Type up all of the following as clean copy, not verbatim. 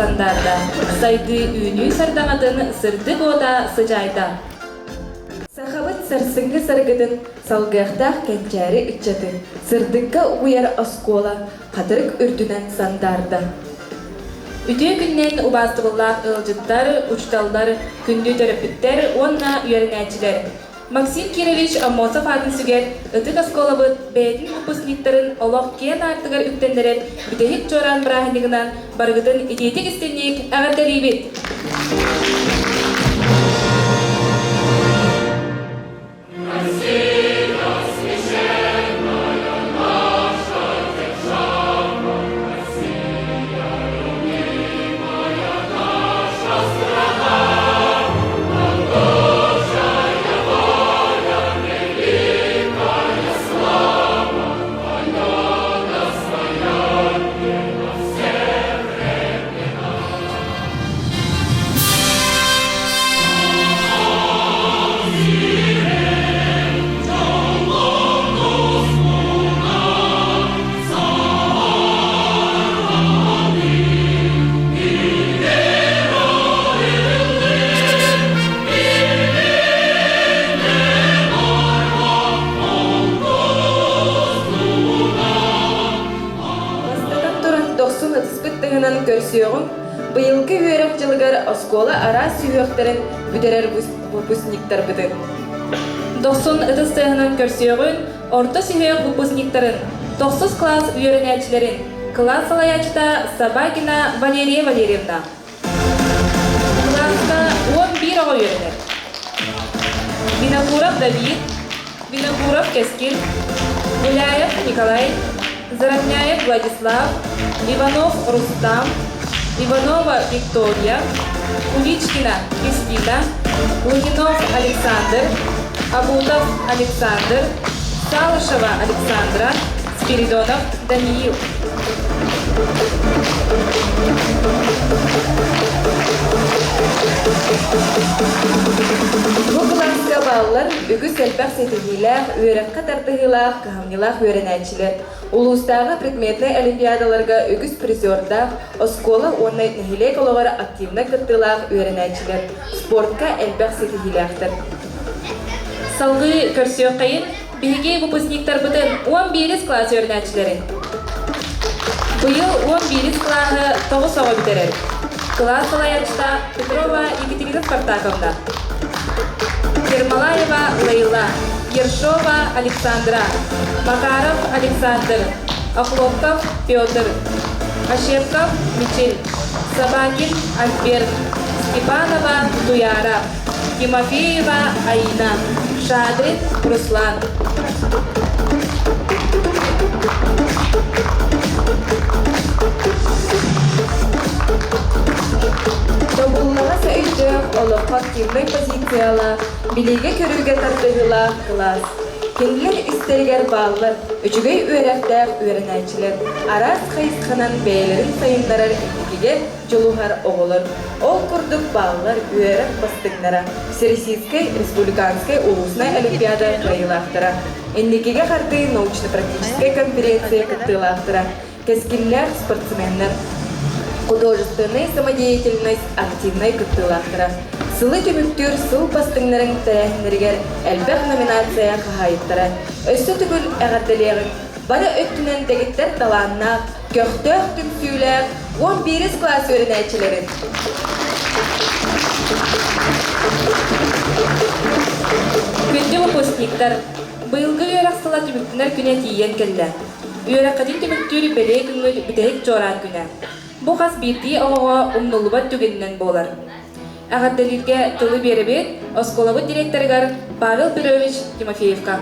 сандаарда, сайдыы-үүнүү сардаҥатын сырдык уота сыдьаайда. Сахабыт сарсыҥҥы саргытын салгыахтаах кэнчээри ыччаты сырдыкка угуйар оскуола хатырык үрдүнэн сандаарда. Үтүө күнүнэн убаастабыллаах ыалдьыттар, учууталлар, күндү төрөппүттэр уонна үөрэнээччилэр! Максим Кирович Аммосов аатын сүгэр ытык оскуолабыт бэйэтин выпускниктарын олох киэн аартыгар үктэннэрэр бүтэһик чуораан бырааһынньыгынан барыгытын итиитик-истиҥник эҕэрдэлиибит! Бастатан туран, дохсун ытыспыт тыһынан көрсүөҕүҥ, быйылгы үөрэх дьылыгар оскуола араас сүһүөхтэрин бүтэрэр выпускниктарбытын. Дохсун ытыс тыаһынан көрсүөҕүн, орто сүһүөх выпускниктарын, тохсус кылаас үөрэнээччилэрин, кылаас салайааччыта Собакина Валерия Валерьевна. Кылааска 11 оҕо үөрэнэр. Винокуров Давид, Винокуров Кэскил, Гуляев Николай, Заровняев Владислав, Иванов Рустам, Иванова Виктория, Куличкина Кристина, Лугинов Александр, Абутов Александр, Салышева Александра, Спиридонов Даниил. Бу кылааска бааллар үгүс элбэх ситиһиилээх, үөрэххэ тардыһыылаах, кыһамньылаах үөрэнээччилэр. Улуустааҕы предметнэй олимпиадаларга үгүс призердаах, оскуола уонна нэһилиэк олоҕор активнай кыттыылаах үөрэнээччилэр, спортка элбэх ситиһиилээхтэр. Салгыы көрсүөххэйин Биһиги выпускниктарбытын 11 кылаас үөрэнээччилэрин. Быйыл 11 кылааһы 9 оҕо бүтэрэр. Кылаас салайааччыта Петрова Екатерина Спартаковна. Ермолаева Лейла, Ершова Александра, Макаров Александр, Охлопков Петр, Ощепков Мичил, Собакин Альберт, Степанова Туяра, Тимофеева Аина, Шадрин Руслан. Тобуллаҕас өйдөөх, олоххо активнай позициялаах, билиигэ-көрүүгэ тардыһыылаах кылаас. Кинилэр истэригэр бааллар үчүгэй үөрэхтээх үөрэнээччилэр, араас хайысханан бэйэлэрин сайыннарар инникигэ дьулуһар оҕолор. Ол курдук бааллар үөрэх бастыҥнара, Всероссийскай, республиканскай, улуснай олимпиада кыайыылаахтара, инникигэ хардыы научно-практическай конференция кыттыылаахтара, кэскиллээх спортсменнар, художественнай самодеятельность активнай кыттыылаахтара. Сылы түмүктүүр сыл бастыҥнарын тэрээһиннэригэр элбэх номинация хаһаайыттара. Өссө төгүл эҕэрдэлиэҕиҥ! Бары өттүнэн дэгиттэр талааннаах, көхтөөх түмсүүлээх 11 кылаас үөрэнээччилэрин Күндү выпускниктар, быйылгы үөрэх сыла түмүктэнэр күнэ тиийэн кэллэ. Үөрэххитин түмүктүүр бэлиэ күҥҥүт бүтэһик чуораан күнэ. Бу хас биирдии оҕоҕо умнуллубат түгэнинэн буолар. Эҕэрдэлииргэ тылы биэрэбит оскуолабыт директорыгар Павел Петрович Тимофеевка.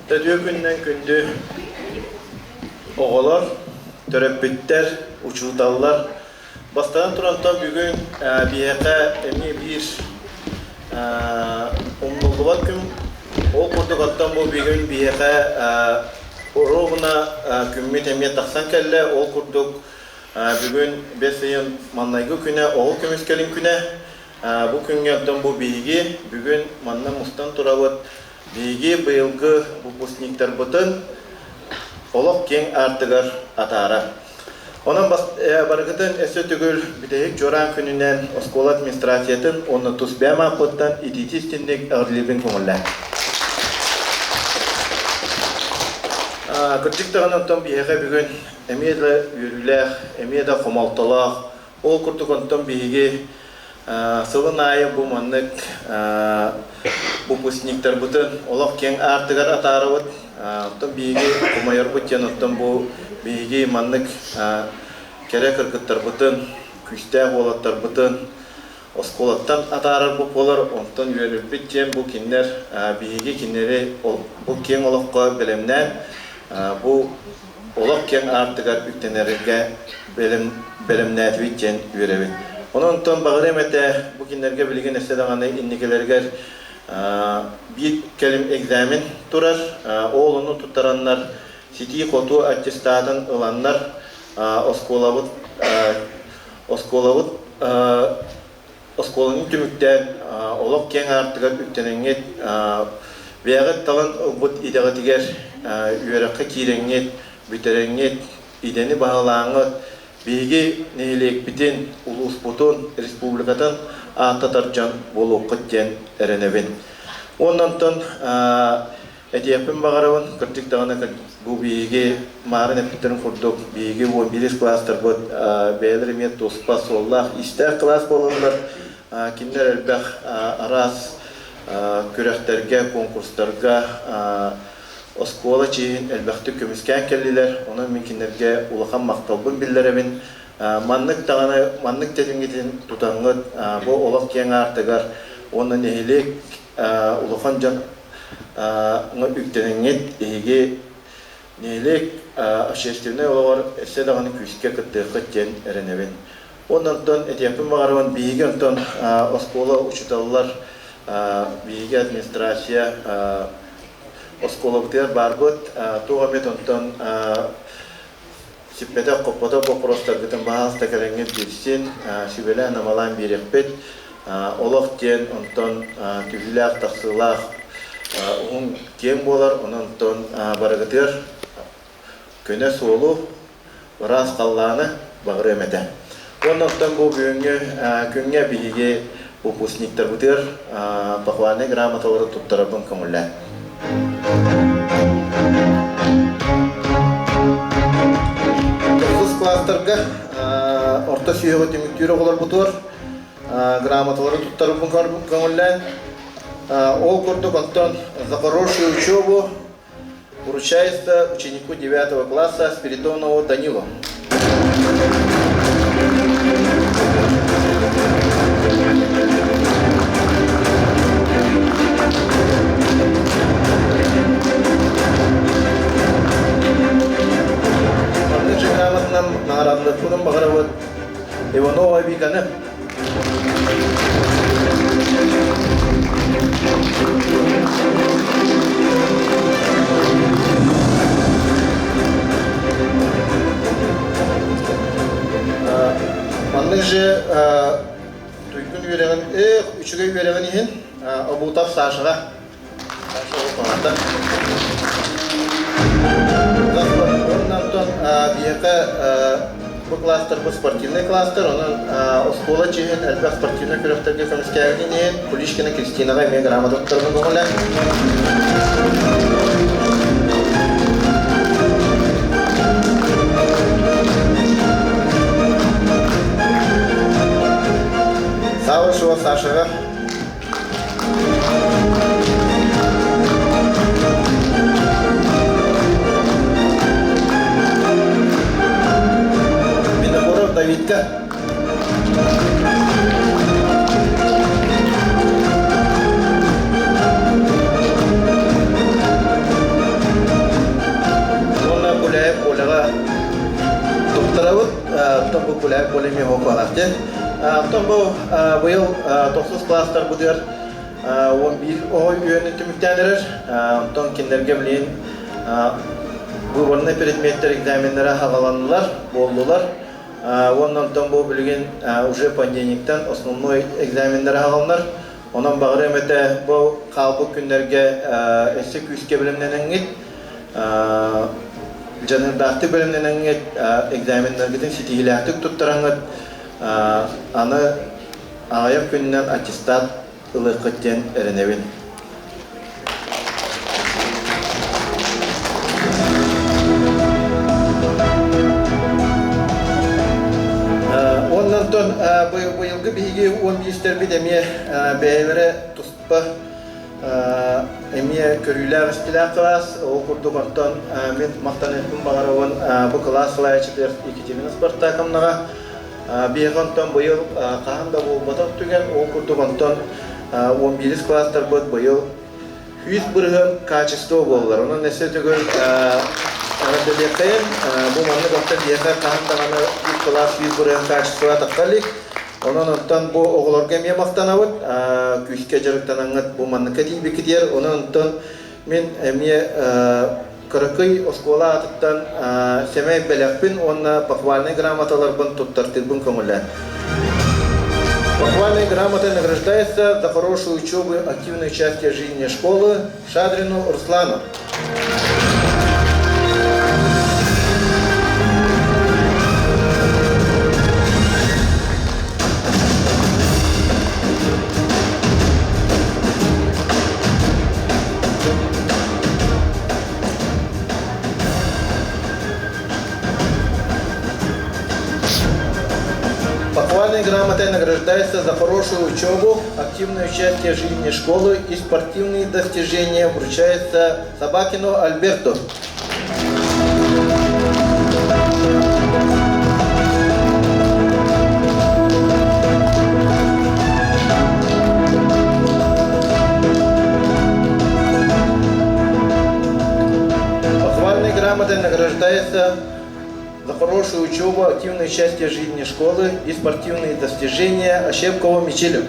Төтүө күннэн күндү оҕолор, төрөппүттэр, учууталлар Бастатан турантан бүгүн биһиэхэ эмиэ биир умнуллубат күн. Ол курдук оттон бу бүгүн биһиэхэ оруобуна күммүт эмиэ тахсан кэллэ. Ол курдук Бүгүн бэс ыйын маҥнайгы күнэ Оҕо көмүскэлин күнэ. Бу күҥҥэ оттон бу биһиги бүгүн манна мустан турабыт. Биһиги быйылгы выпускниктарбытын олох киэҥ аартыгар атаара. Онон барыгытын өссө төгүл бүтэһик чуораан күнүнэн оскуола администрациятын уонна тус бэйэм ааппыттан итиитии истинник эҕэрдэлиибин көҥүллээн. Кырдьык даҕаны онтон биһиэхэ бүгүн эмиэ да үөрүүлээх, эмиэ да хомолтолоох. Ол курдук онтон биһиги сылын аайы бу маннык выпускниктарбытын олох киэҥ аартыгар атаарабыт. Оттон биһиги хомойорбут диэн оттон бу биһиги маннык кэрэ кыргыттарбытын, күүстээх уолаттарбытын оскуолаттан атаарар бу буолар, онтон үөрэрбит диэн бу кинилэр биһиги кинилэри бу киэҥ олоххо бэлэмнээн бу олох киэҥ аартыгар үктэнэргэ бэлэм, бэлэмнээтибит диэн үөрэбит. Онон онтон баҕарыам этэ бу кинилэргэ билигин өссө даҕаны инникилэригэр биир кэлим экзамен турар, ол ону туттараннар ситии-хотуу аттестатын ыланнар оскуолабыт оскуолабыт оскуоланы түмүктээн олох киэҥ аартыгар үктэнэҥҥит бэйэҕит талан ылбыт идэҕитигэр үөрэххэ киирэҥҥит бүтэрэҥҥит идэни баһылааҥҥыт биһиги нэһилиэкпитин улууспутун республикатын ааттатар дьон буолуоххут диэн эрэнэбин уонна онтон Этиэхпин баҕарабын, кырдьык даҕаны бу биһиги маарын эппиттэрин курдук, биһиги 11 класстарбыт бэйэлэрэ эмиэ туспа суоллаах-иистээх кылаас буолаллар. Кинилэр элбэх араас күрэхтэргэ, конкурстарга оскуола чиэһин элбэхтик көмүскээн кэллилэр. Онон мин кинилэргэ улахан махталбын биллэрэбин. Маннык даҕаны маннык тэтимҥитин тутаҥҥыт бу олох киэҥ аартыгар уонна нэһилиэк улахан дьон үктэнэҥҥит эһиги нэһилиэк общественнай олоҕор өссө даҕаны күүскэ кыттыаххыт диэн эрэнэбин. Уонна онтон этиэхпин баҕарабын, биһиги онтон оскуола учууталлар, биһиги администрация оскуолабытыгар баарбыт, туох эмит онтон сиппэтэх-хоппотох боппуруостаргытын баһаалыста кэлэҥҥит билсин, сүбэлээн-амалаан биэриэхпит. Олох диэн онтон түһүүлээх-тахсыылаах уһун киэҥ буолар, онон онтон барыгытыгар көнө суолу, ыраас халлааны баҕарыам этэ. Уонна оттон бу бүгүҥҥү күҥҥэ биһиги выпускниктарбытыгар похвальнай грамоталары туттарарбын көҥүллээн. Тохсус класстарга орто сүһүөҕү түмүктүүр оҕолорбутугар грамоталары туттарарбын көҥүллээн. Ол курдук онтон за хорошую учебу Вручается ученику 9 класса Спиридонову Данилу. Маннык грамотанан наҕараадалыахпытын баҕарабыт Иванова Виканы. Маннык же туйгун үөрэҕин, үчүгэй үөрэҕин иһин Обутов Сашаҕа Онтон биһиэхэ бу класстарбыт спортивный класстар, онон оскуола чиһин элбэх спортивнай күрэхтэргэ көмүскээбитин иһин Кулишкина Кристинаҕа эмиэ грамота туттарбын көҕүлээн. Савышева Сашаҕа Винокуров Давидка. Уонна Гуляев Коляҕа туттарабыт. Оттон бу Гуляев Коля эмиэ хоһуохтаах Оттон бу быйыл тохсус класстарбытыгар 11 оҕо үөрэнэн түмүктээн эрэр. Онтон кинилэргэ билигин выборнай предметтэр экзаменнара хаҕаланнылар, буоллулар. Уонна онтон бу билигин уже понедельниктан основной экзаменнар аһаҕаллар. Онон баҕарыам этэ бу хаалбыт күннэргэ өссө күүскэ бэлэмнэнэҥҥит, дьаныардаахтык бэлэмнэнэҥҥит, экзаменнаргытын ситиһиилээхтик туттараҥҥыт, аны аҕыйах күнүнэн аттестат ылыаххыт диэн эрэнэбин. Уонна онтон быйылгы биһиги 11-тэрбит эмиэ бэйэлэрэ туспа эмиэ көрүүлээх-истилээх кылаас. Ол курдук онтон мин махтаныахпын баҕарабын бу кылаас салайааччытыгар Екатерина Спартаковнаҕа. Биһиэхэ онтон быйыл хаһан да буолбатах түгэн, ол курдук онтон 11 кылаастарбыт быйыл 100% качество буоллар. Онон өссө төгүл эҕэрдэлиэххэйин. Бу маннык оттон биһиэхэ хаһан даҕаны биир кылаас 100% качество тахса илик. Онон онтон бу оҕолорго эмиэ махтанабыт. Күүскэ дьарыктанаҥҥыт бу манныкка тиийбиккитигэр. Онон онтон мин эмиэ кыракый оскуола аатыттан сэмэй бэлэхпин уонна похвальнай грамоталарбын туттартыырбын көҥүллээн. Похвальной грамотой награждается за хорошую учебу и активное участие в жизни школы Шадрину Руслану. Похвальной грамотой награждается за хорошую учебу, активное участие в жизни школы и спортивные достижения вручается Собакину Альберту. Похвальной грамотой награждается за хорошую учебу, активное участие в жизни школы и спортивные достижения Ощепкова Мичелю.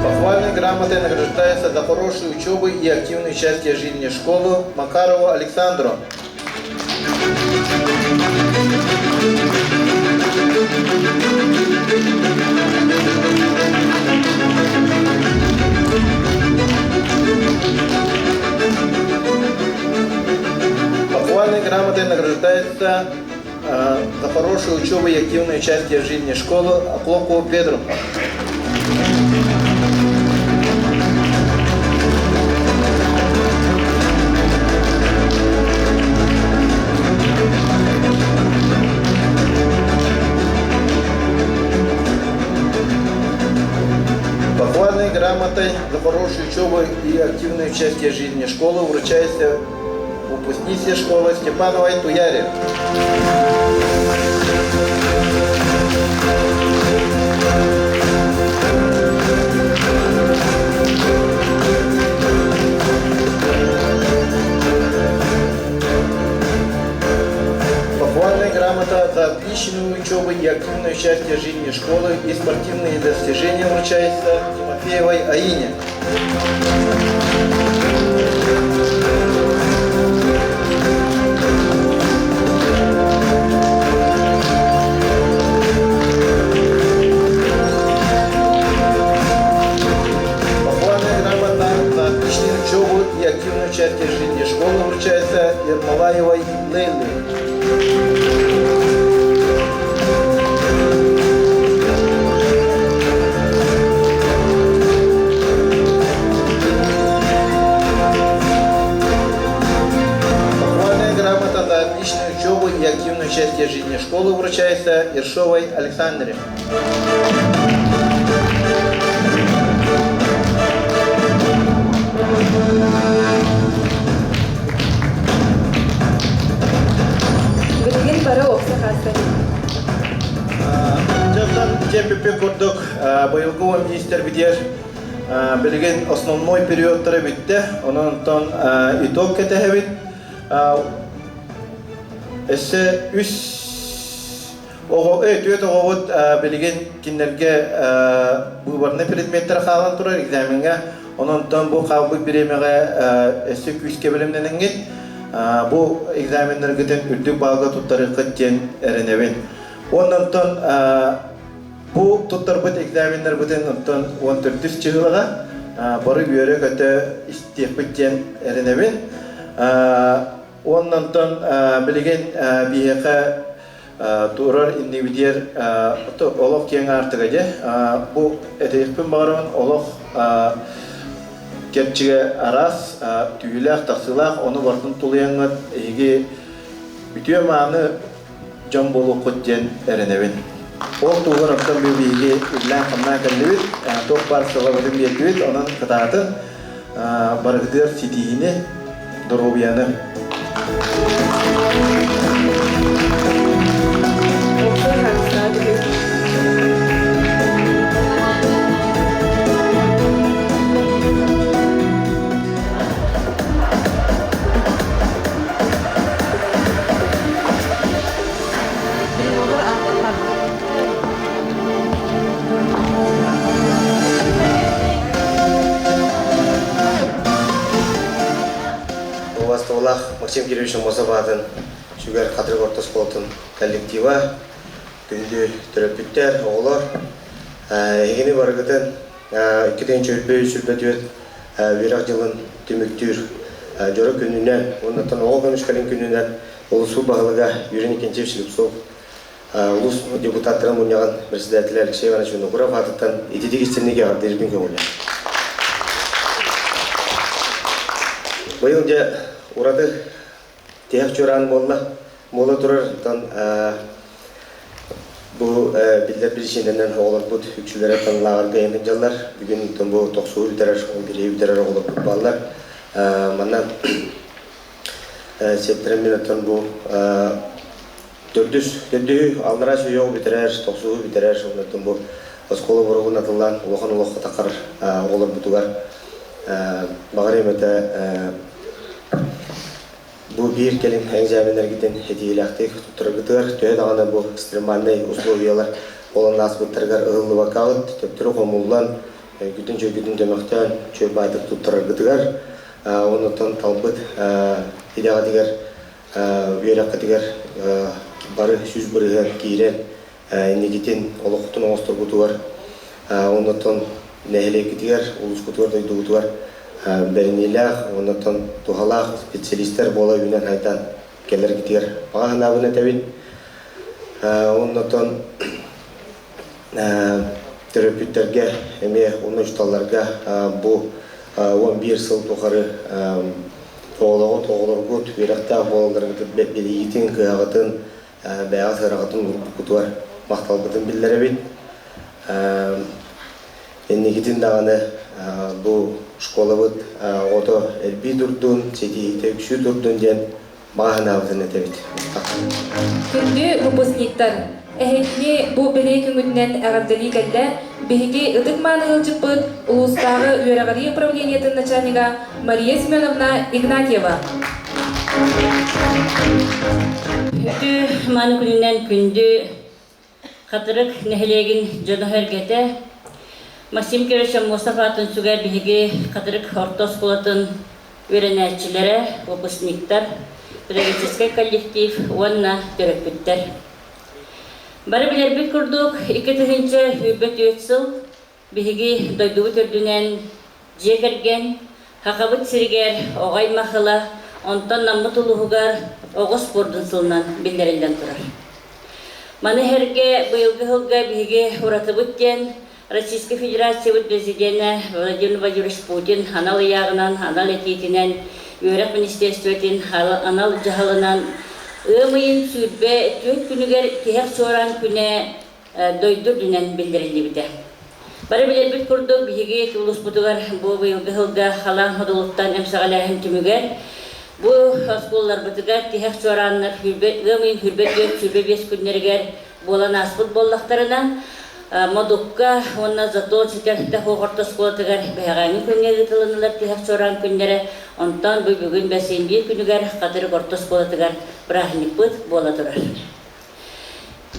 Похвальной грамотой награждается за хорошую учебу и активное участие в жизни школы Макарову Александру. Похвальной грамотой награждается за хорошую учебу и активное участие в жизни школы Оклокову Петру. Похвальной грамотой за хорошую учебу и активное участие в жизни школы вручается выпускнице школы Степановой Туяре. Похвальная грамота за отличную учебу и активное участие в жизни школы и спортивные достижения вручается Тимофеевой Аине. Похвальная грамота за отличную учебу и активное участие в жизни школы вручается Ермолаевой Лейле. Похвальная грамота за отличную учебу и активное участие в жизни школы вручается Ершовой Александре. Билигин бары уопсай хаастар. Дьонтон тиэппиппит курдук быйылгы министр битиэр билигин основной периодтара бүттэ. Онон онтон итог кэтэһэбит. Өссө үс Оҕо, түөрт оҕобут билигин кинилэргэ быыбарнай предметтэр хаалан турар экзамеҥҥа. Онон бу хаалбыт бириэмэҕэ өссө күүскэ бэлэмнэнэҥҥит бу экзаменнаргытын үрдүк баалга туттарыаххыт диэн эрэнэбин. Уонна онтон бу туттарбыт экзаменнарбытын онтон 14 чыһылаҕа бары үөрэ-көтө истиэхпит диэн эрэнэбин. Уонна онтон билигин биһиэхэ турар иннибитигэр олох киэҥ аартыга дьэ. Бу этиэхпин баҕарабын олох кэрчигэ араас түһүүлээх, тахсыылаах, ону барытын тулуйаҥҥыт эһиги үтүө-мааны дьон буолуоххут диэн эрэнэбин. Ол туһугар оттон бу биһиги үллээн-хамнаан кэллибит, туох баар сылабытын биэрдибит, онон кытаатын барыгытыгар ситиһиини, доруобуйаны. Убастабылаах Максим Кириллович Аммосов аатын сүгэр Хатырык орто оскуолатын коллектива, күндү төрөппүттэр, оҕолор, эһигини барыгытын 2024 үөрэх дьылын түмүктүүр дьоро күнүнэн уонна оҕо көмүскэлин күнүнэн Улуус баһылыга Юрий Никитич Слепцов, улуус депутаттарын мунньаҕын председателэ Алексей Иванович Винокуров аатыттан ититик истинник эҕэрдэлиирбин көҥүлэ. Быйыл дьэ ураты тиһэх чуораан буолла. Буола турар, оттон бу биллэр биричиинэнэн оҕолорбут үксүлэрэ лааҕырга иһэн дьаллар. Бүгүн бу тохсуһу бүтэрэр, бириһи бүтэрэр оҕолорбут бааллар. Манна Сиэттэрэн мин оттон бу төрдүс төрдүһү аллараа сүһүөҕү бүтэрэр, тохсуһу бүтэрэр, онтон бу оскуола боруогун атыллаан улахан олоххо тахар оҕолорбутугар баҕар эмэтэ бу биир кэлин экзаменнаргытын этиилээхтик туттараргытыгар төһө даҕаны бу экстремальнай условиялар буолан ааспыттарыгар ыһыллыбаккаҕыт төптөрү хомуллан өйгүтүн-чөйгүтүн төмөхтөөн чөл баайдык туттараргытыгар оннуттан талбыт идэҕитигэр үөрэххитигэр бары 100% киирэн инникитин олоххутун оҥосторгутугар оннуттан нэһилиэккитигэр, улуускутугар, дойдугутугар бэриниилээх, оннуттан туһалаах специалистар буола үүнэн-сайдан кэлэргитигэр баҕа санаабын этэбин. Оннуттан төрөппүттэргэ эмиэ уонна учууталларга бу 11 сыл тухары оҕолоҕут, оҕолоргут үөрэхтээх буолалларыгар билиигитин, кыаҕытын, бэйэҕит ыараҕытын уурбуккутугар махталбытын биллэрэбит. Инникитин даҕаны бу школабыт оҕото элбии турдун, ситиһиитэ үксүү турдун диэн баҕа санаабытын этэбит. Күндү выпускниктар, эһигини бу бэлиэ күҥҥүтүнэн эҕэрдэлии кэллэ биһиги ытык-мааны ыалдьыппыт улуустааҕы үөрэҕирии управлениетын начальнига Мария Семеновна Игнатьева. Үтүө мааны күнүнэн күндү Хатырык нэһилиэгин дьоно-сэргэтэ Максим Кирович Аммосов аатын сүгэр биһиги Хатырык орто оскуолатын үөрэнээччилэрэ, выпускниктар, педагогическай коллектив уонна төрөппүттэр. Бары билэрбит курдук, 2024 сыл биһиги дойдубут үрдүнэн дьиэ кэргэн, Сахабыт сиригэр оҕо аймах ыла, онтон Наммыт улууһугар оҕо спордун сылынан биллэриллэн турар. Маны сэргэ быйылгы сылга биһиги уратыбыт диэн Российскай Федерациябыт президенэ Владимир Владимирович Путин анал ыйааҕынан, анал этиитинэн, үөрэх министерствотын анал дьаһалынан ыам ыйын 24 күнүгэр тиһэх чуораан күнэ дойду үрдүнэн биллэриллибитэ. Бары билэрбит курдук, биһиги улууспутугар бу быйылгы сылга халаан ходулуттан эмсэҕэлээһин түмүгэр бу оскуолаларбытыгар тиһэх чуорааннар ыам ыйын 24-25 күннэригэр буолан ааспыт буоллахтарына, Модукка уонна Затон ситэр Хуох орто оскуолатыгар бэһэҕээҥҥи күҥҥэ ыытылыннылар тиһэх чуораан күннэрэ, онтон бу бүгүн бэсиэн биир күнүгэр Хатырык орто оскуолатыгар бырааһынньыкпыт буола турар.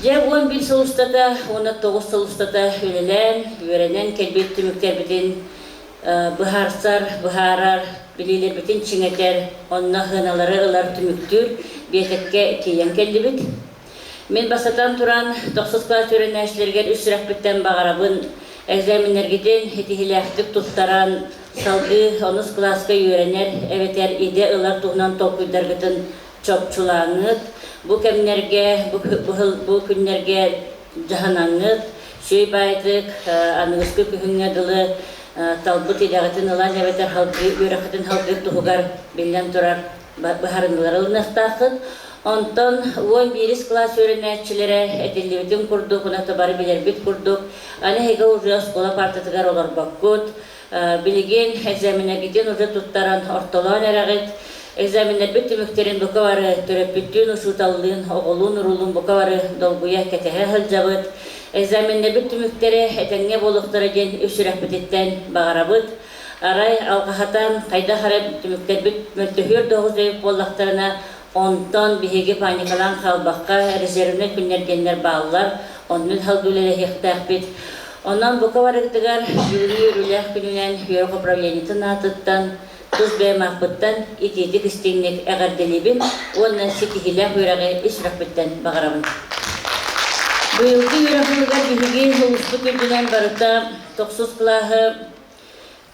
Дьэ, 11 сыл устата уонна 9 сыл устата үлэлээн, үөрэнэн кэлбит түмүктэрбитин быһаарсар, быһаарар, билиилэрбитин чиҥэтэр, онно сыаналары ылар түмүктүүр биэтэккэ тиийэн кэллибит. Мин бастатан туран, тохсус кылаас үөрэнээччилэригэр үс сүрэхпиттэн баҕарабын экзаменнэргитин ситиһиилээхтик туттаран, салгыы онус кылааска үөрэнэр эбэтэр идэ ылар туһунан толкуйдаргытын чопчулааҥҥыт, бу кэмнэргэ, бу күннэргэ дьаһанаҥҥыт, сүөй баайдык аныгыскы күһүҥҥэ дылы талбыт идэҕитин ылан эбэтэр салгыы үөрэххитин салгыыр туһугар биллэн турар быһаарыныылары ылыныахтааххыт. Онтон 11 кылаас үөрэнээччилэрэ этиллибитин курдук, уонна бары билэрбит курдук, аны эһиги уже оскуола партатыгар олорбоккут, билигин экзаменнэргитин уже туттаран ортолоон эрэҕит. Экзаменнэрбит түмүктэрин бука бары төрөппүттүүн, учууталлыын, оҕолуун-уруулуун бука бары долгуйа кэтэһэ сылдьабыт. Экзаменнэрбит түмүктэрэ этэҥҥэ буолуохтара диэн үс сүрэхпититтэн баҕарабыт. Арай алҕаһатан хайдах эрэ түмүктэрбит мөлтөһүөр да оҕус эбит буоллахтарына, онтон биһиги паникалаан хаалбакка резервнэй күннэр диэннэр бааллар, оннун салгыы үлэлэһиэхтээхпит. Онон бука барыгытыгар бүгүҥҥү үөрүүлээх күнүнэн үөрэх управлениетын аатыттан, тус бэйэм ааппыттан итиитик истиҥник эҕэрдэлиибин уонна ситиһиилээх үөрэҕи ис сүрэхпиттэн баҕарабын. Быйылгы үөрэх сылыгар биһиги улууспут үрдүнэн барыта тохсус кылааһы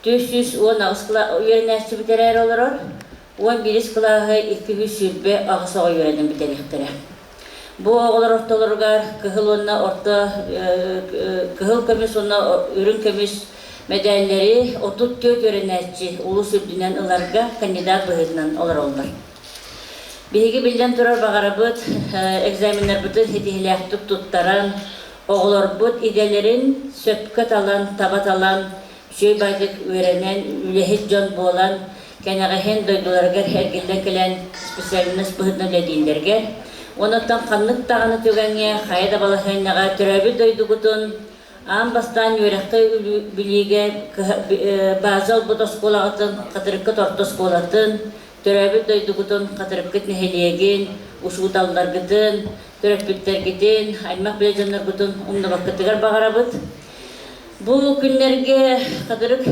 418 үөрэнээччи бүтэрээри олорор, 11 кылааһы 228 оҕо үөрэнэн бүтэриэхтэрэ. Бу оҕолор ортолоругар кыһыл уонна орто кыһыл көмүс уонна үрүҥ көмүс мэдээллэри 34 үөрэнээччи улуус үрдүнэн ыларга кандидат быһыытынан олороллор. Биһиги биллэн турар баҕарабыт экзаменнарбытын ситиһиилээхтик туттаран, оҕолорбут идэлэрин сөпкө талан, таба талан, үчүгэй баайдык үөрэнэн, үлэһит дьон буолан, кэнэҕэһин дойдуларыгар эргиллэн кэлэн специальность быһыытынан үлэлииллэригэр, онуттан ханнык даҕаны түгэҥҥэ, хайа да балаһыанньаҕа төрөөбүт дойдугутун аан бастаан үөрэххэ билиигэ база ылбыт оскуолаҕытын, Хатырыккыт орто оскуолатын, төрөөбүт дойдугутун, Хатырыккыт нэһилиэгин, учууталларгытын, төрөппүттэргитин, аймах-билэ дьонноргутун умнубаккытыгар баҕарабыт. Бу күннэргэ Хатырык,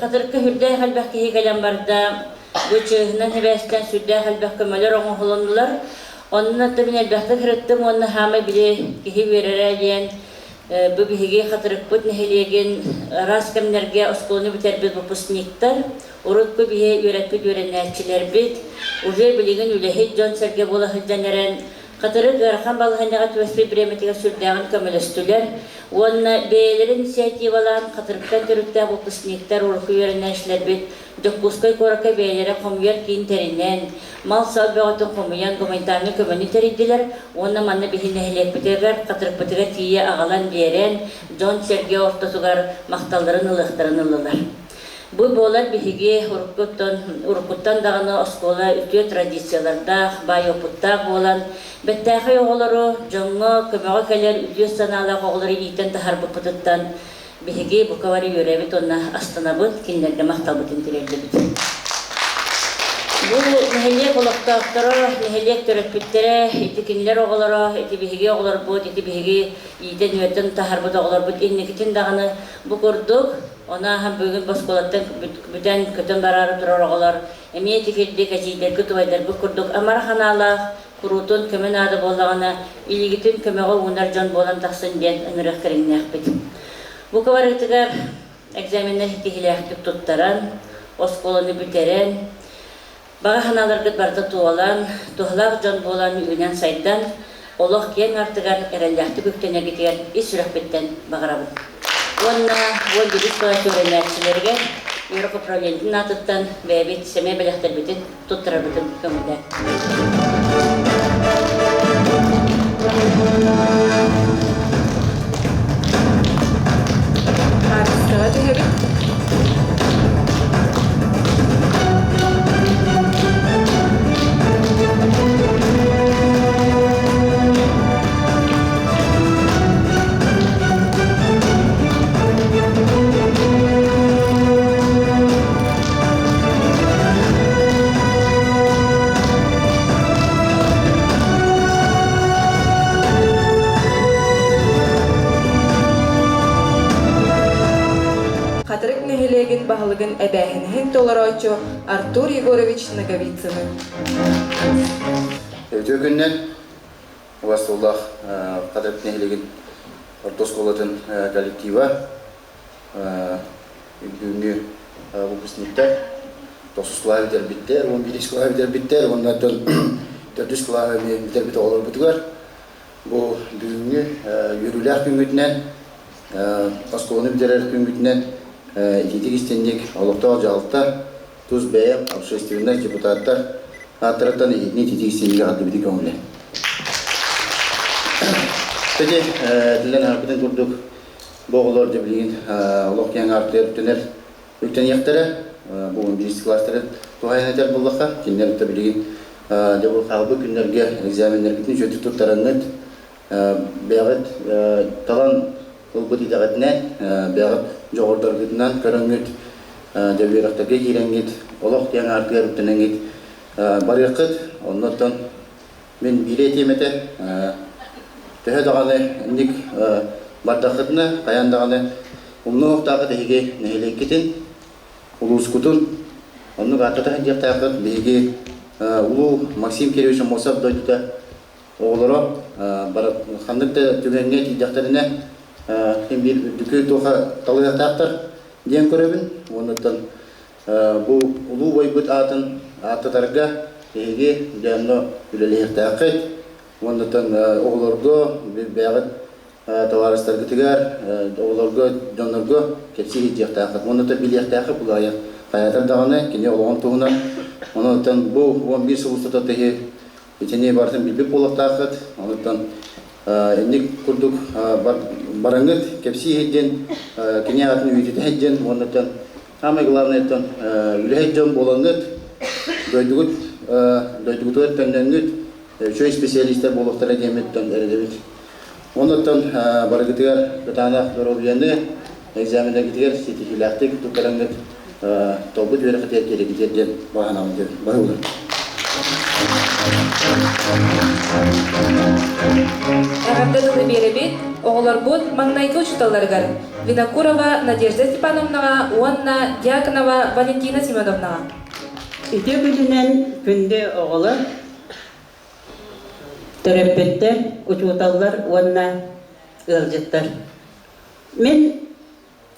Хатырыкка сүрдээх элбэх киһи кэлэн барда. Бу чыыһынан сибээстээн сүрдээх элбэх көмөлөр оҥоһулуннулар. Онон мин элбэхтик сырыттым уонна хаамай били киһи үөрэрэ диэн бу биһиги Хатырыкпыт нэһилиэгин араас кэмнэргэ оскуоланы бүтэрбит выпускниктар, урут бу биһи үөрэппит үөрэнээччилэрбит, уже билигин үлэһит дьон-сэргэ буола сылдьан эрэн Хатырык ыарахан балаһыанньаҕа түбэспит бириэмэтигэр сүрдээҕин көмөлөстүлэр уонна бэйэлэрин инициативалаан Хатырыктан төрүттээх выпускниктар, урукку үөрэнээччилэрбит Дьокуускай куоракка бэйэлэрэ хомуйар киин тэринэн, мал-сал бөҕөтүн хомуйан гуманитарнай көмөнү тэрийдилэр уонна манна биһи нэһилиэкпитигэр Хатырыкпытыгар тиийэ аҕалан биэрэн, дьон-сэргэ ортотугар махталларын ылыахтарын ыллылар. Бу буолар биһиги уруккуттан, уруккуттан даҕаны оскуола үтүө традициялардаах, баай уопуттаах буолан, бэттээхэй оҕолору, дьоҥҥо көмөҕө кэлэр үтүө санаалаах оҕолору иитэн таһаарбыппытыттан биһиги бука бары үөрэбит уонна астынабыт, кинилэргэ махталбытын тириэрдэбит. Бу нэһилиэк олохтоохторо, нэһилиэк төрөппүттэрэ, ити кинилэр оҕолоро, ити биһиги оҕолорбут, ити биһиги иитэн-үөрдэн таһаарбыт оҕолорбут инникитин даҕаны бу курдук Ону ааһан бүгүн оскуолаттан бүтэн көтөн бараары турар оҕолор эмиэ итигирдик эдьиийдэргит, убайдаргыт курдук амарах анаалаах, куруутун көмө наада буоллаҕына, илиигитин көмөҕө уунар дьон буолан тахсын диэн ыҥырыах кэриҥнээхпит. Бу барытыгар экзаменнар ситиһиилээхтик туттаран, оскуоланы бүтэрэн, баҕа санааларгыт барыта туолан, туһалаах дьон буолан үүнэн-сайдан, олох киэҥ артыгар эрэллээхтик үктэнэргитигэр ис сүрэхпиттэн баҕарабын. Уонна 11 кылаас үөрэнээччилэригэр үөрэх управлениетын аатыттан бэйэбит сэмэй бэлэхтэрбитин туттарарбытын көҥүллээн. Хаартыскаҕа түһэбит. баһылыгын эбээһинэһин толорооччу Артур Егорович Ноговицыны. Үтүө күнүнэн убастуулаах Хатырык нэһилиэгин орто оскуолатын коллектива, бүгүҥҥү выпускниктар, тохсус кылааһы бүтэрбиттэр, 11 кылааһы бүтэрбиттэр уонна төрдүс кылааһы бүтэрбит оҕолорбутугар бу бүгүҥҥү үөрүүлээх күҥҥүтүнэн, оскуоланы бүтэрэр күҥҥүтүнэн итиитик истинник олохтоох дьаһалта, тус бэйэм, общественнай депутаттар ааттарыттан иһитини итиитик истинник эҕэрдэбитин көҥүлэ. Кстати, этиллэн аһарбытын курдук, бу оҕолор дьэ билигин олох киэҥ аартыгар үктэнэр үктэниэхтэрэ. Бу 11 класстары туһайан этэр буоллахха, кинилэр да билигин дьэ бу хаалбыт күннэргэ экзаменнэргитин үчүгэйдик туттараңҥыт, бэйэҕит талан ылбыт идэҕитинэн, бэйэҕит дьоҕурдаргытынан көрөҥҥүт, дьэ үөрэхтэргэ киирэҥҥит, олох киэҥ аартыгар үктэнэҥҥит барыаххыт. Оннуттан мин биири этиэм этэ, төһө даҕаны инник бардаххытына, хайаан даҕаны умнуохтааххыт эһиги нэһилиэккитин, улуускутун, оннук ааттата сылдьыахтааххыт. Биһиги улуу Максим Кирович Аммосов дойдута оҕолоро ханнык да түгэҥҥэ тиийдэхтэринэ син биир үрдүкү туоха талыахтаахтар диэн көрөбүн. Уонуттан бу улуу убайбыт аатын ааттатарга эһиги дьэ онно үлэлэһиэхтээххит. Уоннаттан оҕолорго бэйэҕит табаарыстаргытыгар, оҕолорго, дьоннорго кэпсии сылдьыахтааххыт. Уонна билиэхтээххит булаайа хайаатар даҕаны кини олоҕун туһунан. Онон бу 11 сыл устата тэһи итини барытын билбит буолуохтааххыт. Онуттан инник курдук бараҥҥыт кэпсии иһит кини аатын үйэтитэ иһит уоннаттан самое главное үлэһит дьон буолаҥҥыт дойдугут дойдугутугар төннөҥҥүт үчүгэй специалистар буолуохтара диэммиттэн эрэдэбит. Онуттан барыгытыгар кытаанах доруобуйаны, экзаменнаргытыгар ситиһиилээхтик туттарыҥҥыт толбут үөрэххитигэр киирэгитигэр диэн баҕа диэн баһыллар. Эҕэрдэ тылы биэрэбит оҕолорбут маҥнайгы учууталларыгар Винокурова Надежда Степановнаҕа уонна Дьяконова Валентина Семеновнаҕа. Үтүө күнүнэн күндү оҕолор, төрөппүттэр, учууталлар уонна ыалдьыттар. Мин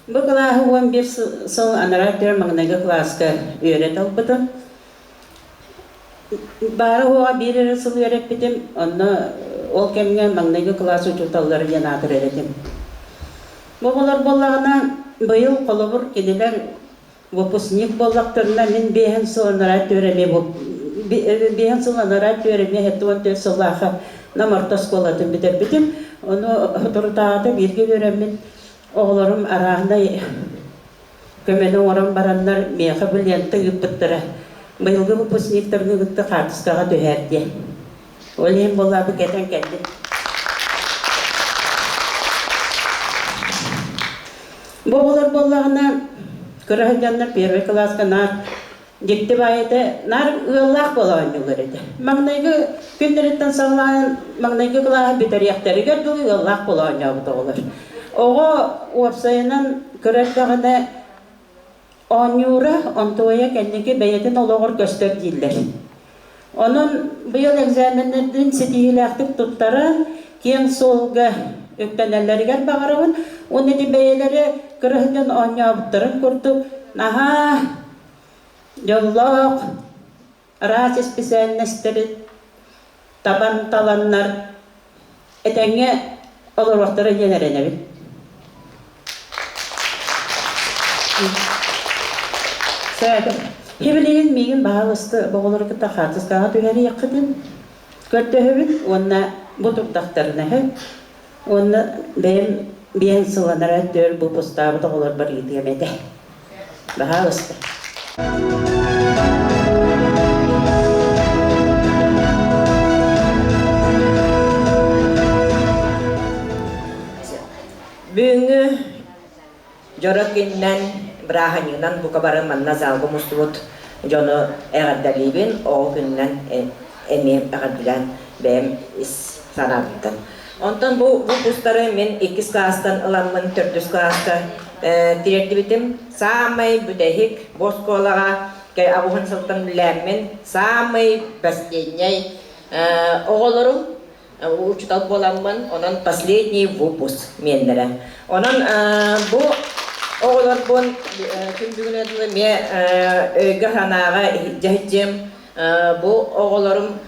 бу кылааһы 11 сыл анараа өттүгэр маҥнайгы кылааска үөрэтэ ылбытым. Баара-суоҕа биир эрэ сыл үөрэппитим, онно ол кэмҥэ маҥнайгы кылаас учууталлара диэн аатырар этим. Бу оҕолор буоллаҕына, быйыл холобур кинилэр выпускник буоллахтарына, мин биэһин сыл анараа өттүгэр эмиэ биэһин сыл анараа өттүгэр эмиэ 74 сыллаахха Нам орто оскуолатын бүтэрбитим. Ону соторутааҕыта бииргэ үөрэммит оҕолорум арааһынай көмөнү оҥорон бараннар миэхэ бу лента ыыппыттара. Быйылгы выпускниктаргы кытта хаартыскаҕа түһээр диэн. Ол иһин буоллаабы кэтэн кэллим. Бу оҕолор буоллаҕына кыра сылдьаннар первый кылааска наар дьикти баай этэ, наар ыаллаах буола оонньуулар этэ. Маҥнайгы күннэриттэн саҕалаан маҥнайгы кылааһы бүтэриэхтэригэр дылы ыаллаах буола оонньообут оҕолор. Оҕо уопсайынан кыра эрдэҕинэ оонньуура, онтуойа кэнники бэйэтин олоҕор көстөр дииллэр. Онон быйыл экзаменнэрин ситиһиилээхтик туттаран, киэҥ суолга үктэнэллэригэр баҕарабын. Уонна ити бэйэлэрэ кыра сылдьан оонньообуттарын курдук наһаа дьоллоох араас исписээлинэстэри табан таланнар этэҥҥэ олоруохтара диэн эрэнэбин. Хибилигин миигин баһаалыста оҕолору кытта хаартыскаҕа түһэриэххитин көрдөһөбүн уонна бу турдахтарына уонна бэйэм биэһин сылланара өттүгэр выпустаабыт оҕолорбор ыытыам этэ. Баһаалыста. Бүгүҥҥү дьоро күнүнэн, бырааһынньыгынан бука бары манна залга мустубут дьону эҕэрдэлиибин, оҕо күнүнэн эмиэ эҕэрдэлээн бэйэм ис санаабыттан. Онтон бу выпустары мин иккис кылаастан ыламмын төрдүс кылааска тириэрдибитим. Саамай бүтэһик бу оскуолаҕа аҕыһын сылтан үлэлээммин саамай последняй оҕолорум учуутал буоламмын, онон последний выпуск миэннэрэ. Онон бу оҕолорбун күн бүгүнэ дылы эмиэ өйгө-санааҕа дьаһдьым. Бу оҕолорум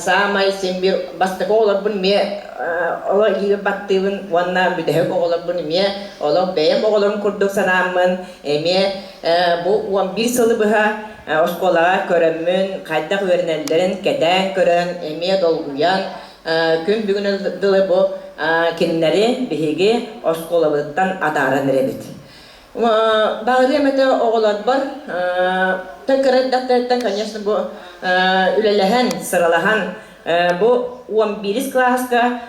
саамай син биир бастакы оҕолорбун эмиэ олох илиибин баттыыбын уонна бүтэһик оҕолорбун эмиэ олох бэйэм оҕолорум курдук санааммын эмиэ бу 11 сылы быһа оскуолаҕа көрөммүн хайдах үөрэнэллэрин кэтээн көрөн эмиэ долгуйан күн бүгүн дылы бу кинилэри биһиги оскуолабытыттан атааран эрэбит. Баҕарыам этэ оҕолорбор кыра эрдэхтэриттэн, конечно, бу үлэлэһэн, сыралаһан бу 11 кылааска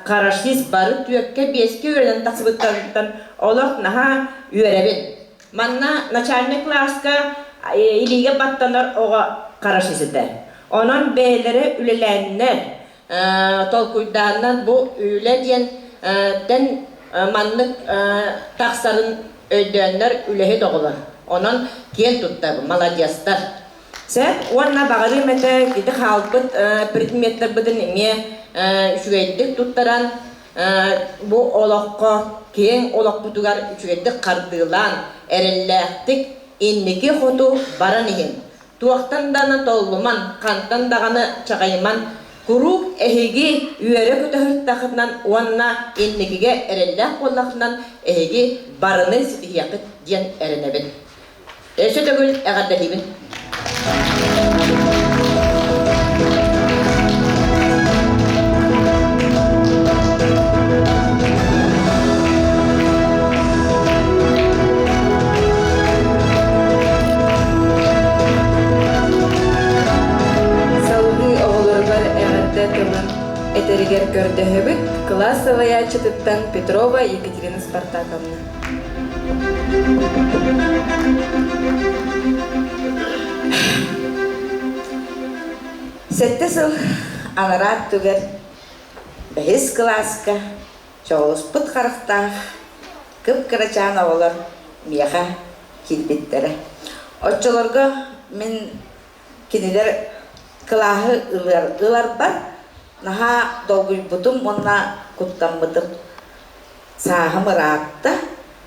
хорошист бары түөккэ биэскэ үөрэнэн тахсыбыттарыттан олох наһаа үөрэбин. Манна начальный кылааска илиигэ баттанар оҕо хорошист этэ. Онон бэйэлэрэ үлэлээннэр, толкуйдааннар бу үлэ диэн тэн маннык тахсарын өйдөөннөр үлэһит оҕолор. Онон киэн туттабын, маладьыастар. Сөп уонна баҕарыам этэ ити хаалбыт предметтэрбитин эмиэ үчүгэйдик туттаран бу олоххо киэҥ олохпутугар үчүгэйдик хардыылаан эрэллээхтик инники хоту баран иһин. Туохтан даҕаны толлуман, хантан даҕаны чаҕыйыман, куруук эһиги үөрэ-көтө сырыттаххытынан уонна инникигэ эрэллээх буоллаххытынан эһиги барыны ситиһиэххит диэн эрэнэбин. Өссө төгүл эҕэрдэлиибин. Салгыы оҕолоругар эҕэрдэ тылын этэригэр көрдөһөбүт кылаас салайааччытыттан Петрова Екатерина Спартаковна. Сэттэ сыл анараа өттүгэр бэһис кылааска чоҕулуспут харахтаах кып-кырачаан оҕолор миэхэ киирбиттэрэ. Оччолорго мин кинилэр кылааһы ыларбар наһаа долгуйбутум уонна куттаммытым. Сааһым ыраатта,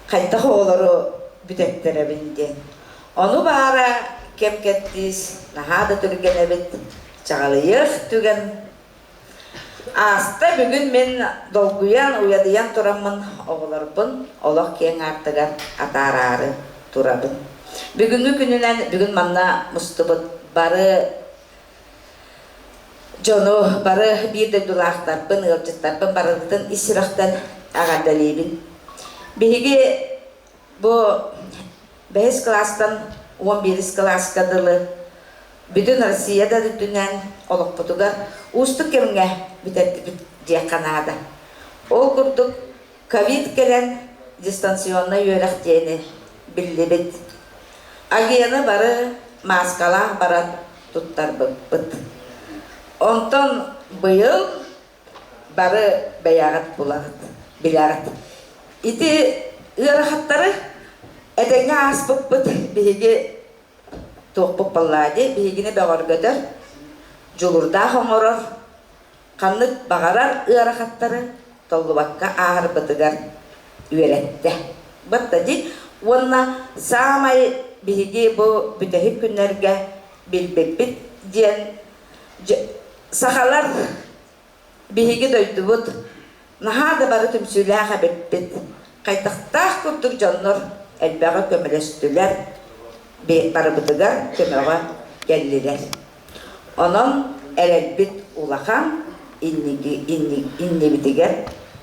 хайдах оҕолору бүтэттэрэбин диэн. Ону баара кэм кэрдиис наһаа да түргэн эбит, чаҕылыйыах түгэн Ааста бүгүн мин долгуйан, уйадыйан тураммын оҕолорбун олох киэҥ аартыгар атаараары турабын. Бүгүҥҥү күнүнэн бүгүн манна мустубут бары дьону, бары биир дойдулаахтарбын, ыалдьыттарбын барыбытын ис сүрэхтэн эҕэрдэлиибин. Биһиги бу бэһис кылаастан 11 кылааска дылы бүтүн Россия да үрдүнэн олохпутугар уустук кэмҥэ бүтэрдибит диэххэ наада. Ол курдук ковид кэлэн дистанционнай үөрэх диэни биллибит. Агияны бары мааскалаах баран туттарбыппыт. Онтон быйыл бары бэйэҕит булаҕыт, билэҕит. Ити ыарахаттары этэҥҥэ ааспыппыт биһиги туохпут баллади биһигини бөҕөргөтөр, дьулурдаах оҥорор, ханнык баҕарар ыарахаттары толлубакка ааһарбытыгар үөрэттэ. Баттади уонна саамай биһиги бу бүтэһик күннэргэ билбиппит диэн сахалар биһиги дойдубут наһаа да бары түмсүүлээх эбиппит. Хайдахтаах курдук дьоннор элбэҕи көмөлөстүлэр, барыбытыгар көмөҕө кэллилэр. Онон эрэлбит улахан, иннибитигэр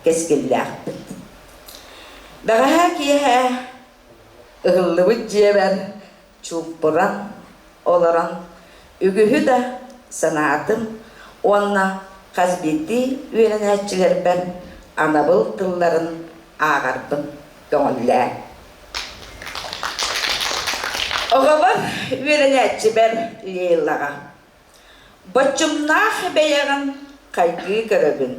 кэскиллээхпит. Бэҕэһээ киэһэ ыһыллыбыт дьиэбэр чууппуран олорон үгүһү да санаатым уонна хас биирдии үөрэнээччилэрбэр анабыл тылларын ааҕарбын көҥүллээ. Оҕобор үөрэнээччибэр Лейлаҕа Боччумнаах бэйэҕин хайгыы көрөбүн,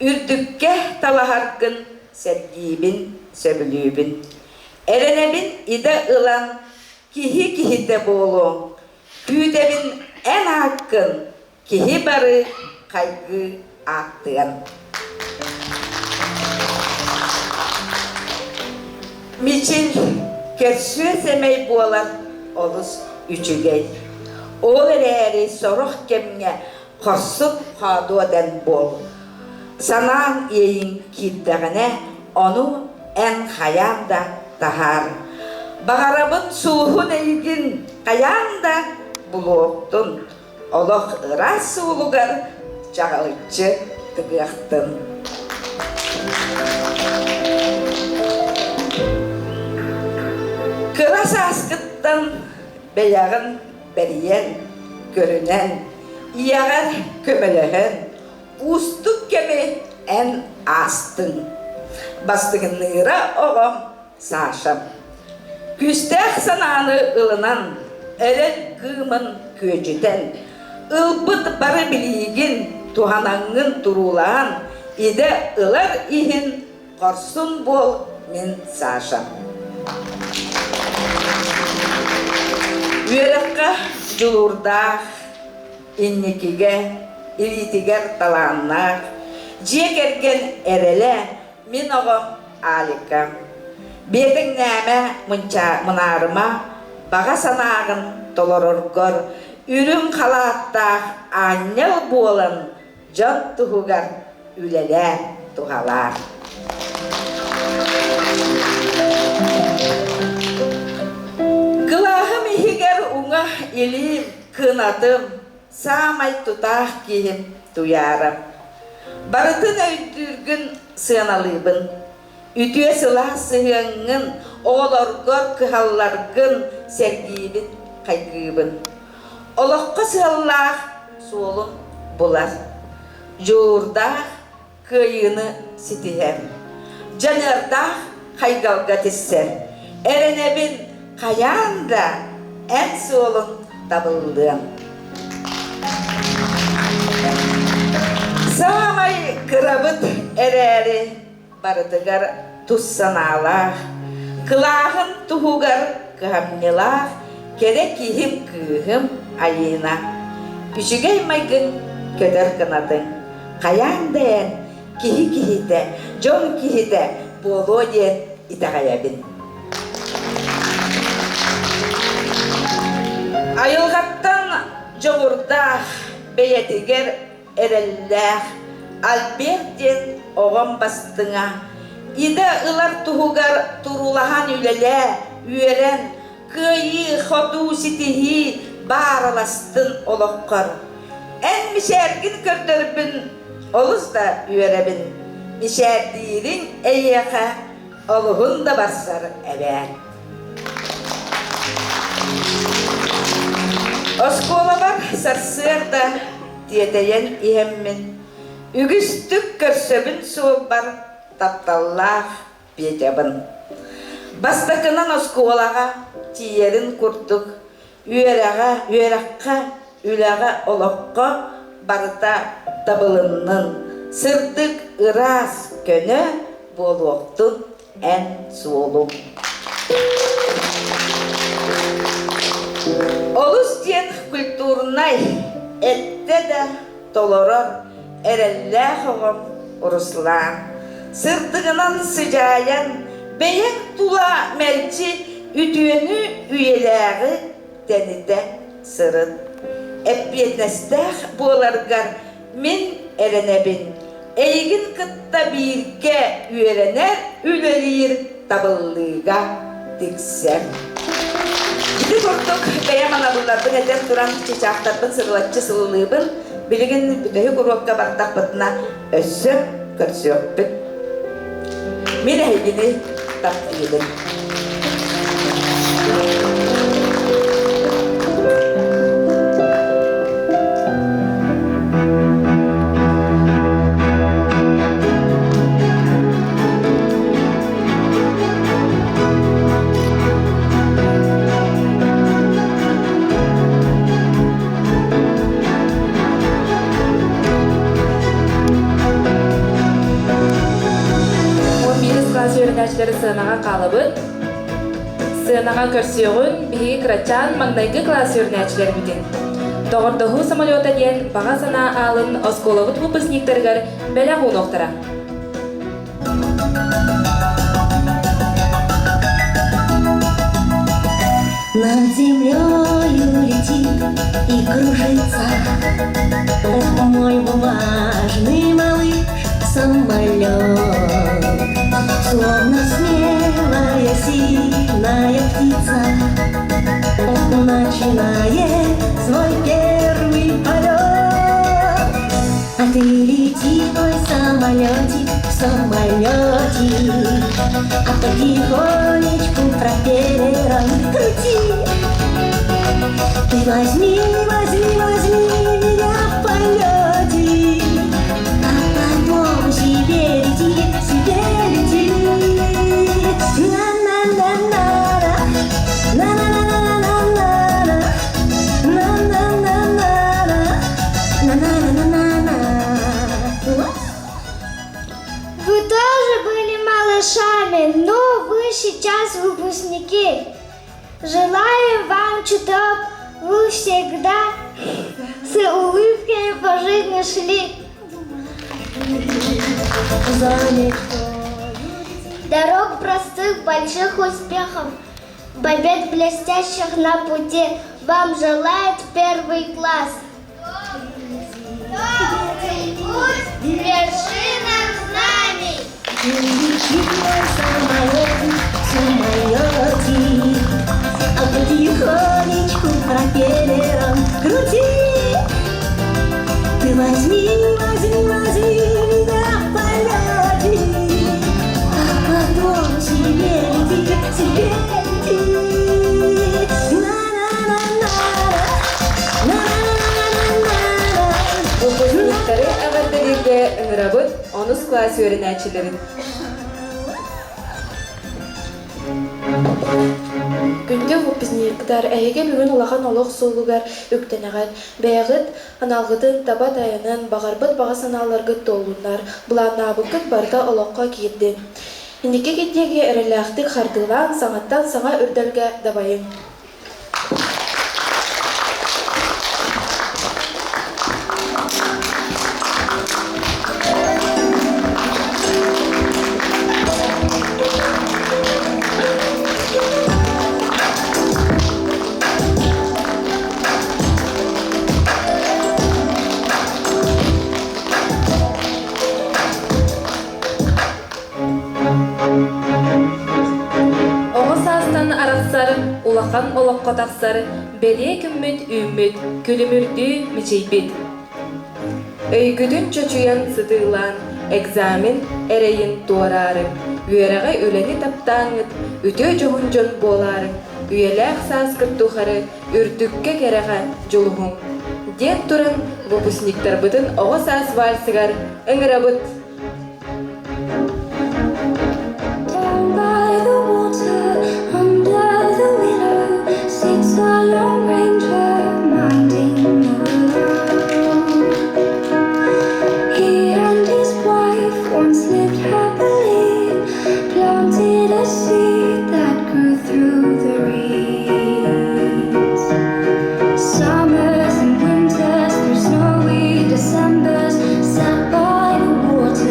үрдүккэ талаһаргын сэргиибин, сөбүлүүбүн. Эрэнэбин идэ ылан киһи киһитэ буолуоҥ. Күүтэбин эн ааккын киһи бары хайгыы ааттыан. Мичил көрсүө сэмэй буолар олус үчүгэй. Ол эрээри сорох кэмҥэ хорсун хоодуо дэн буол. Санаан иэйиҥ киирдэҕинэ, ону эн хайаан да таһаар. Баҕарабын сулуһун эйигин хайаан да булуохтун. Олох ыраас суолугар чаҕылыччы тыгыахтын. Кыра сааскыттан бэйэҕин бэрийэн, көрүнэн, ийэҕэр көмөлөһөн, уустук кэми эн аастыҥ. Бастыҥныыра оҕом Саша. Күүстээх санааны ылынан, эрэл кыымын күөдьүтэн, ылбыт бары билиигин туһанаҥҥын туруулаан, идэ ылар иһин хорсун буол мин Саша. Үөрэххэ дьулуурдаах, инникигэ, илиитигэр талааннаах, дьиэ кэргэн эрэлэ Мин оҕом Алика. Биэтэҥнээмэ, мунаарыма, баҕа санааҕын толороргор үрүҥ халааттаах аанньал буолан дьон туһугар үлэлээ, туһалаа. Кылааһым иһигэр уҥа илиим, кынатым, саамай тутаах киһим Туйаара. Барытын өйдүүргүн сыаналыыбын. Үтүө сылаас сыһыаҥҥын, оҕолоргор кыһалларгын сэргиибин, хайгыыбын. Олоххо сыаллаах суолун булар. Дьулуурдаах кыайыыны ситиһэр. Дьаныардаах хайгалга тиссэр. Эрэнэбин хайаан да эн суолуҥ табыллыан. Саамай кырабыт эрээри барытыгар тус санаалаах, кылааһын туһугар кыһамньылаах кэрэ киһим кыыһым Айыына. Үчүгэй майгын көтөр кынатыҥ, хайаан да эн киһи киһитэ, дьон киһитэ буолуо диэн итэҕэйэбин. Айылҕаттан дьоҕурдаах, бэйэтигэр эрэллээх Альберт диэн оҕом бастыҥа. Идэ ылар туһугар туруулаһан үлэлээ, үөрэн, кыайыы, хотуу, ситиһии баараластын олоххор. Эн мичээргин көрдөрбүн олус да үөрэбин. Мичээрдиириҥ эйиэхэ олуһун да барсар эбээт. Оскуолабар сарсыарда тиэтэйэн иһэммин, үгүстүк көрсөбүн суолбар тапталлаах Петябын. Бастакынан оскуолаҕа тиийэрин курдук үөрэҕэ, үөрэххэ, үлэҕэ, олоххо барыта табылыннын, сырдык, ыраас, көнө буолуохтун эн суолуҥ. Олус диэн культурнай, эттэ да толорор эрэллээх оҕом Руслан. Сырдыгынан сыдьаайан, бэйэҥ тула мэлдьи үтүөнү үйэлээҕи тэнитэ сырыт. Эппиэтинэстээх буоларгар мин эрэнэбин. Эйигин кытта бииргэ үөрэнэр, үлэлиир табыллыыга тиксэр. Ити курдук бэйэм анабылларбын этэн туран чычаахтарбын сырылаччы сылылыыбын. Билигин бүтэһик уруокка бардахпытына өссө көрсүөхпүт. Мин эһигини таптыыбын. Уон биирис кылаас үөрэнээччилэрэ. үөрэнээччилэр сыанаҕа хаалабыт. Сыанаҕа көрсүөҕүн биһиги кырачаан маҥнайгы кылаас үөрэнээччилэрбитин. Доҕордоһуу самолета диэн баҕа санаа аалын оскуолабыт выпускниктарыгар бэлэх уунуохтара. Над землею летит и кружится Мой бумажный малыш самолет. Словно смелая, сильная птица Начинает свой первый полет. А ты лети, мой самолетик, самолетик, А потихонечку пропеллером крути. Ты возьми, возьми, возьми меня в полете, А потом себе лети, себе лети. На-на-на-на-на, на-на-на-на-на-на, на-на-на-на-на, на-на-на-на-на. Вы тоже были малышами, но вы сейчас выпускники. Желаем вам, чтоб вы всегда с улыбкой по жизни шли. За мечтой Дорог простых, больших успехов, побед блестящих на пути вам желает первый класс. Добрый путь к вершинам знаний! Лети, мой самолетик, самолетик, А потихонечку пропеллером крути. Ты возьми, возьми, возьми меня в полете, А потом себе лети, себе лети. На-на-на-на-на, на-на-на-на-на. Выпускниктары эҕэрдэлииргэ ыҥырабыт онус кылаас үөрэнээччилэрин. Күндү выпускниктар, эһиги бүгүн улахан олох суолугар үктэнэҕит. Бэйэҕит аналгытын таба тайанан, баҕарбыт баҕа санааларгыт туоллуннар, былааннаабыккыт барыта олоххо киирдин. Инники диэки эрэллээхтик хардыылаан, саҥаттан саҥа үрдэлгэ дабайыҥ. Оҕо саастан арахсар, улахан олоххо тахсар бэлиэ күммүт үүммүт, күлүмүрдүү мичийбит. Өйгүтүн чочуйан сытыылаан, экзамен эрэйин туораары, үөрэҕи үлэни таптааҥҥыт, үтүө дьоһун дьон буолаары, үйэлээх сааскыт тухары үрдүккэ кэрэҕэ дьулуһуҥ, диэн туран выпускниктарбытын оҕо саас вальсыгар ыҥырабыт. Down by the water, under the willow, sits a lone ranger minding the willow. He and his wife once lived happily, planted a seed that grew through the reeds. Summers and winters through snowy Decembers, sat by the water.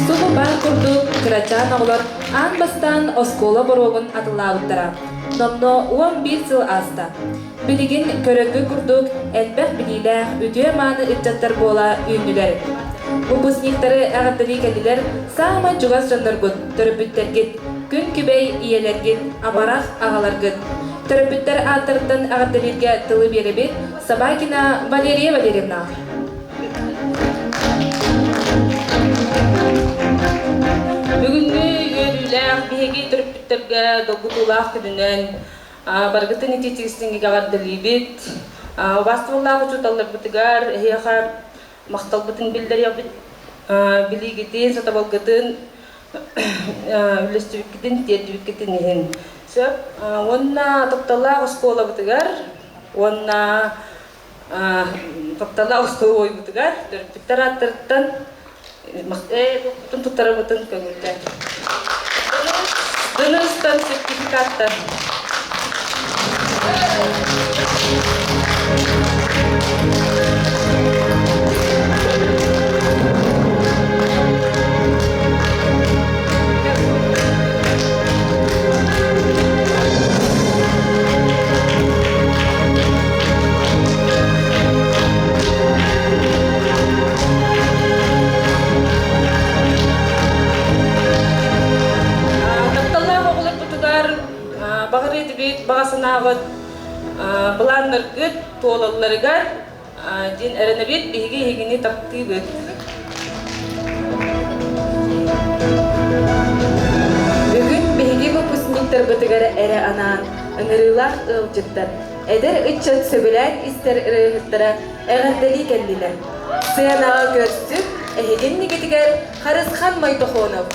Субу баар курдук кырачаан оҕолор аан бастаан оскуола боруогун атыллаабыттара. Номнуо 11 сыл ааста. Билигин көрөргө курдук элбэх билиилээх, үтүө-мааны ыччаттар буола үүннүлэр. Выпускниктары эҕэрдэлии кэллилэр саамай чугас дьонноргут, төрөппүттэргит, күн күбэй ийэлэргит, амарах аҕаларгыт. Төрөппүттэр ааттарыттан эҕэрдэлииргэ тылы биэрэбит Собакина Валерия Валерьевна. Бүгүҥҥү үөрүүлээх биһиги төрөппүттэргэ долгутуулаах күнүнэн барыгытын итиитигистиҥҥигэ эҕэрдэлиибит. Убаастабыллаах учууталларбытыгар эһиэхэ махталбытын биллэриэхпит. Билиигитин, сатабылгытын үллэстибиккитин, тиэрдибиккитин иһин. Сөп. Уонна тапталлаах оскуолабытыгар уонна тапталлаах остолобуойбутугар төрөппүттэр ааттарыттан туттарабытын көҥүллээн. Дыныстан сертификаттар. Тапталлаах оҕолорбутугар баҕар этибит, баҕа санааҕыт былааннаргыт туолалларыгар диэн эрэнэбит, биһиги эһигини таптыыбыт. Бүгүн биһиги выпускниктарбытыгар эрэ анаан ыҥырыылаах ыалдьыттар, эдэр ыччат сөбүлээн истэр ырыаһыттара эҕэрдэлии кэллилэр. Сыанаҕа көрсүк эһигин нигитигэр Харысхан Мойтохонов.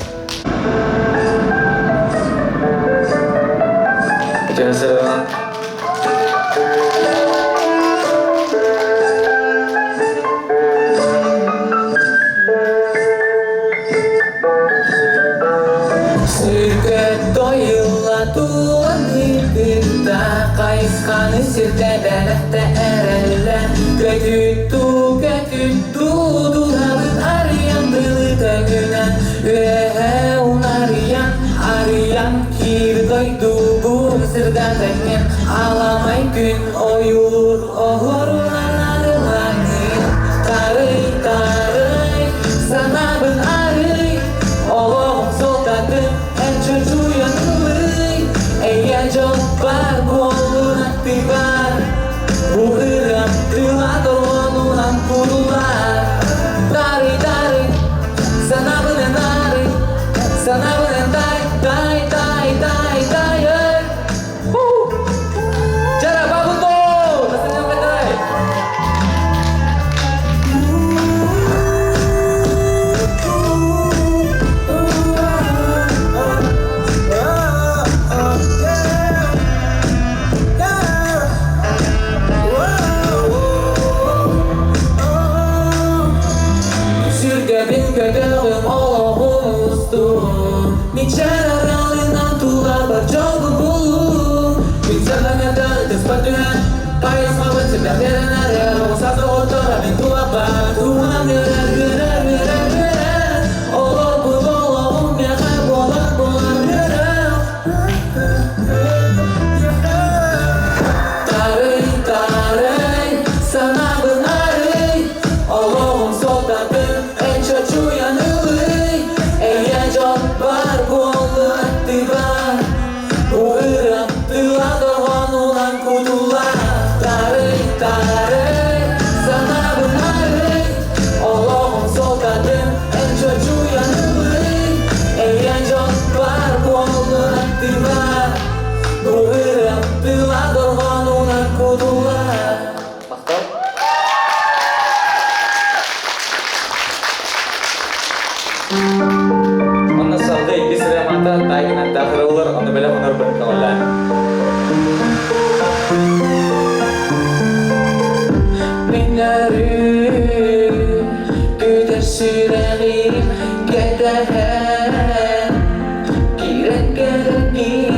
Хайысханы сирдэ бэлэхтэ эрэллэ Көтүттүү, көтүттүү, дууһабын арыйан Былытыгынан үөһэ унарыйан Арыйан киир дойдубун сырдатаҥҥын Аламай күн ойуур оһуорунан арылаҥын Тарый, тарый, санаабын арый Олоҕум суолтатын эн чочуйан ылый Эйэ дьол бар буоллун аттыбар Бу ырыам тыла дорҕоонунан курулар Тарый, тарый, санаабынан арый Санаабынан тай, тай, тай, тай, тай, эй Жара бабыто! Насыҥҥа Сүргэбин көтөҕүм олоҕум устун Мичээр аралынан тулабар дьолбун буллум Күн сардаҥата ытыспар түһэн Хайысхабын сирдэхтэрин арыар Оҕусас доҕоттор мин тулабар Туһунан үөрэр үөрэр үөрэр үөрэр Олорбут олоҕум миэхэ буолар буолар үөрэх Тарый, тарый, санаабын арый, олоҕум суолтатын эн чочуйан ылый, эйэ дьон бар буоллун аттыбар, бу ырыам тыла дорҕоонунан кутуллар. Тарый, тарый, санаабын арый, олоҕум суолтатын эн чочуйан ылый, эйэ дьон бар буоллун аттыбар, бу ырыам тыла дорҕоонунан кутуллар. Махтал. Онно салгыы иккис ырыамата таайгынан таахырыллар, ону бэлэх онорбун көҥүллээн. Мин өрүү күүтэр сүрэҕим кэтэһэн Киирэн кэлэргин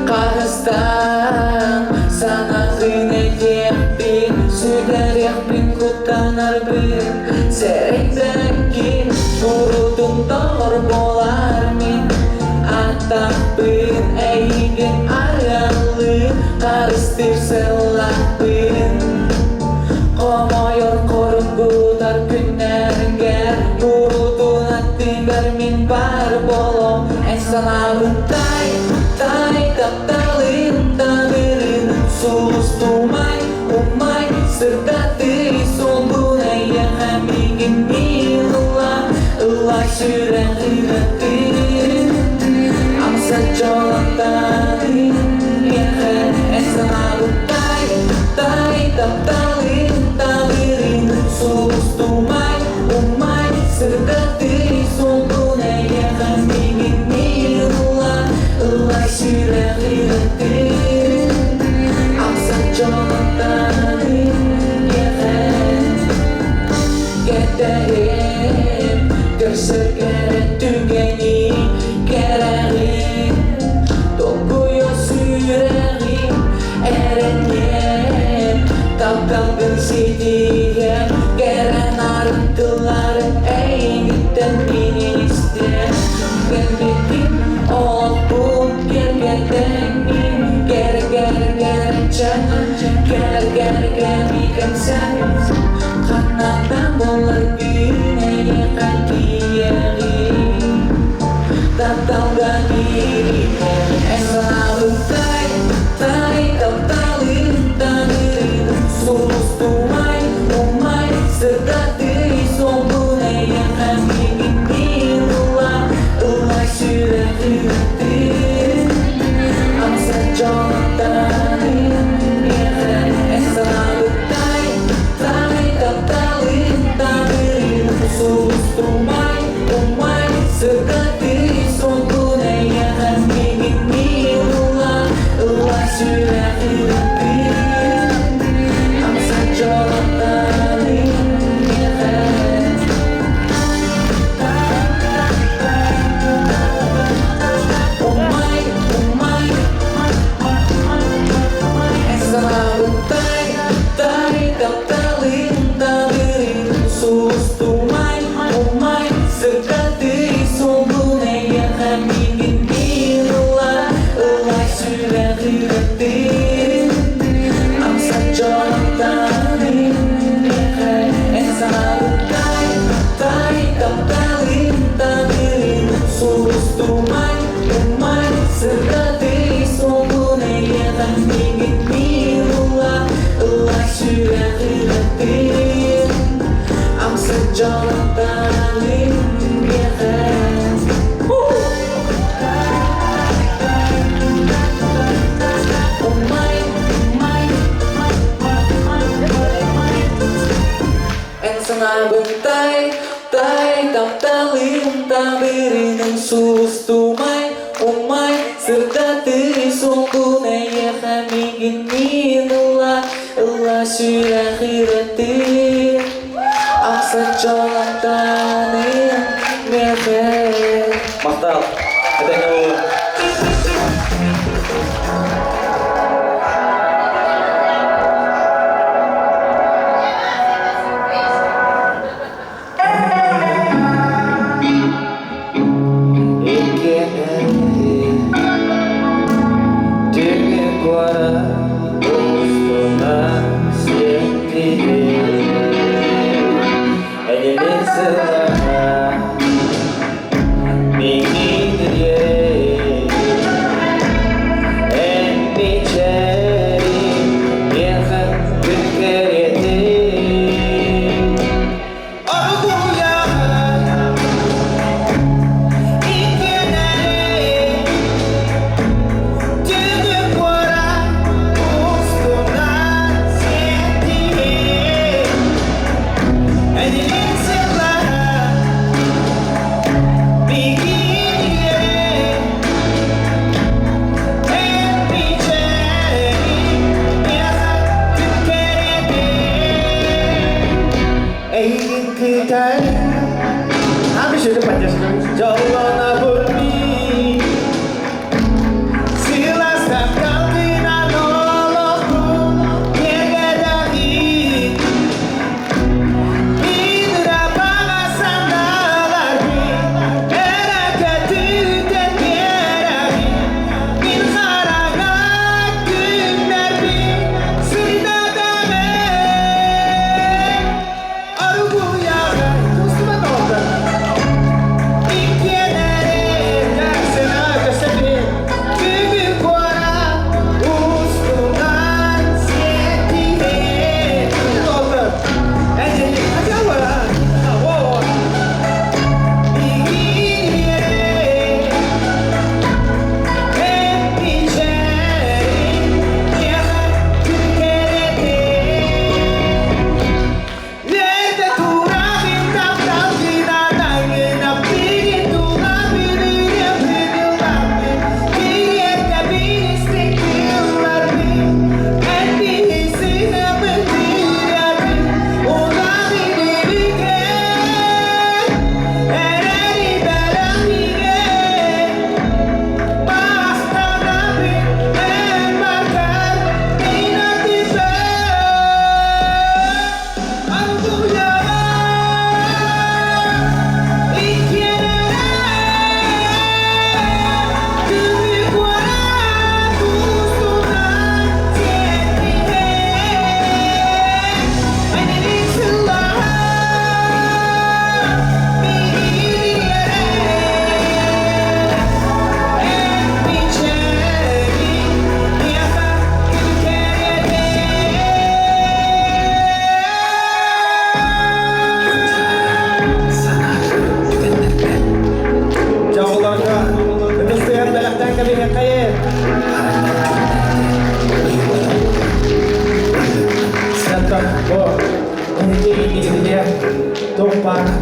харыстаан Санаҕын этиэхпин, сүтэриэхпин куттанарбын Сэрэйбэт. мин бар болом Эн санаабын тай, тай тапталын тағырын Сулустумай, умай, сырдатый солбун Эйэхэ миигин мин ылла, ылла сүрэх ыратын Амса дьолоттарын миэхэ Эн санаабын тай, тай тапталын тағырын Сулустумай, умай, сырдатый солбун Эйэхэ миигин мин ылла, ылла сүрэх ыратын Амса дьолоттарын миэхэ Кэтэһиэм, көрсөр кэрэ түгэни кэрэҕин Толкуйа сүрэҕим эрэниэм Тапталгын ситиһиэм Кэрэ нарын тыллары эйигиттэн мин истиэм Кэлбитим олохпун киэргэтэҥҥин Кэрэ кэрэ кэрэчээн Кэрэ кэрэ кэмикэмсэн Ханнатан буоларгын эйиэхэ тиийэҕин Тапталга бириинэн эн санаабын тай, тай тапталын таҥырын Сулустумай, умай, сырдатый суолбун эйиэхэ миигин мин ылла, ылла сүрэх ырытын Амса дьолоттарын миэхэ эн санаабын тай, тай тапталын таҥырын Сулустумай, умай, сырдатый суолбун эйиэхэ миигин мин ылла, ылла сүрэх ырытын Амса дьолоттарын миэхэ Умай, умай, эн санаабын тай, тай тапталын таҕырын Сулустумай, умай, сырдатый суолгун эйиэхэ миигин мин ылла, ылла сүрэх ырытын Амса дьолоттарын миэхэ эн санаабын тай, тай тапталын таҕырын Сулустумай, умай, сырдатый суолгун эйиэхэ миигин мин ылла, ылла сүрэх ырытын Амса дьолоттарын миэхэ Умай, умай, Эн санаабын тай, тай тапталын табырынын Сулустумай, умай, сырдатый суолгун эйиэхэ миигин мин ылла, ылла сүрэх ырытын Амса дьолоттарын миэхэ Махтал. Этэҥҥэ буолун. Түҥҥү куорат устунан сиэттиһэн Эйэлин сылаһа миҥинириэй Эн мичээрин миэхэ күн кэриэтин Оргуйаҕын иккиэннэрин Түҥҥү куорат устунан сиэттиһэн Эйэлин сылаһа миҥинириэй Эн мичээрин миэхэ күн кэриэтин Эйигин кытары Дьоллонобун мин Сыластан калгынан олохпун киэргэдэҕин Мин ырапаҕа санааларбын эрэ көтүтэн биэрэҕин Мин хараҥа күннэрбин сырдатаҕын Аргуяҕа тустубат оҕолор иккиэн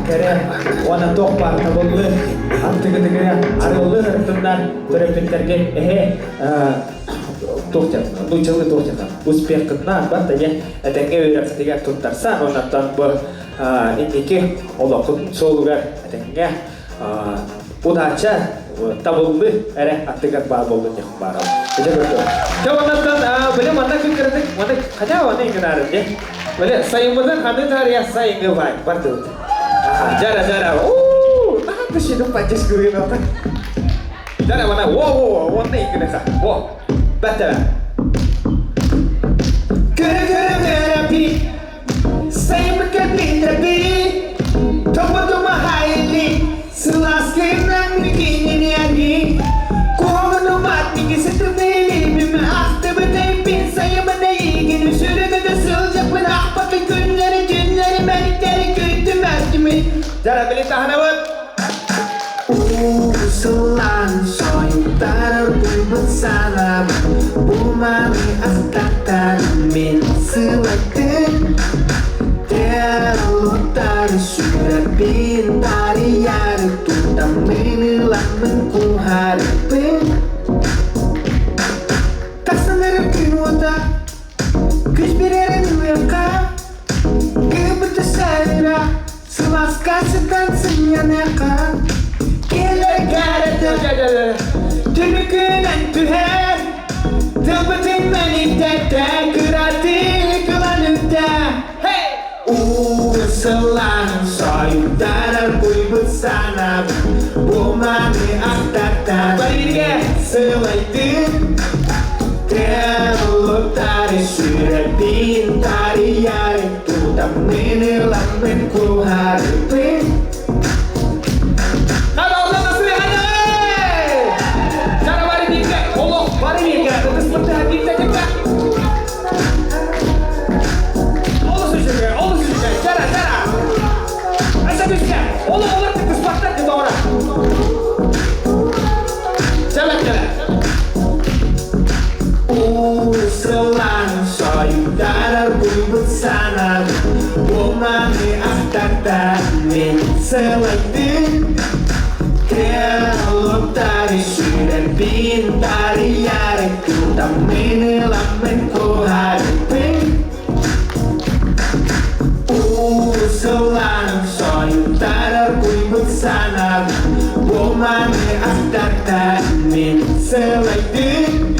кэрэ уонна туох баар табыллыы аттыгытыгыра арыллыы сырыттыннар төрөппүттэргэ эһэ туох диэн нууччалыы туох диэн успехкытына барта диэн этэҥҥэ үөрэххитигэр туттарсан оннуттан бу инники олоххут суолугар этэҥҥэ удача табыллыы эрэ аттыгар баар буоллун диэх баара. Ити көрдө. Те оннуттан били манна күн кыратык манна хотя оны иҥинарын де. Били сайыммытын ханыы таарыйа сайыҥҥы бай бардыбыт. Жара жара. Уу, нахан тышыдым поддержка гыйын Жара мана во во во онна иҥинеха. Во. Бәттәбә. Көрө көрө көрө Сайымыкка битрэби Тома тома хайли Сыласкынан микинини Куһаҕану матники сытыныылибим Ахтыбытай сайымына игин Сүрүгүдэ сылдьаппын ахпакы күннэри Түннэри мэниттэри күттүм әттүмүн Жара били таһынабыт. Усулан союттарар буйбут санабын Буманы астаттар мен сылайтын Терулуттары сүрәппин тарыяры Тутамын ыламын кухарыппын Тахсанары күн ота Күз берерин уяққа Кыбыты сайра Сыласка сытан сыньянықа Келер кәрәті Түнүкүнэн түһэр Тылбытын мэниттэтэ Кыраты кыланытта Уусылан сойуттарар буйбут санабын Буманы ақтаттан Сылайтын Терулуттары сүрәппин тарыяры Тутамын ыламын кухарыппын Жара бары бирге, олох бары бирге, ытыспытты бирге теппе. Олус үчүгэй, олус үчүгэй, жара, жара. Аса түске, олох олох тыспаттар доҕора. Жала, жала. Усылан сойуттарар буйбут санабын Буманы ақтаттар мен сылайтын Терулуттары сүрәппин тарыяры Тутамын ыламын кухарыппын Усылан сойуттарар буйбут санабын Буманы ақтаттар мен сылайтын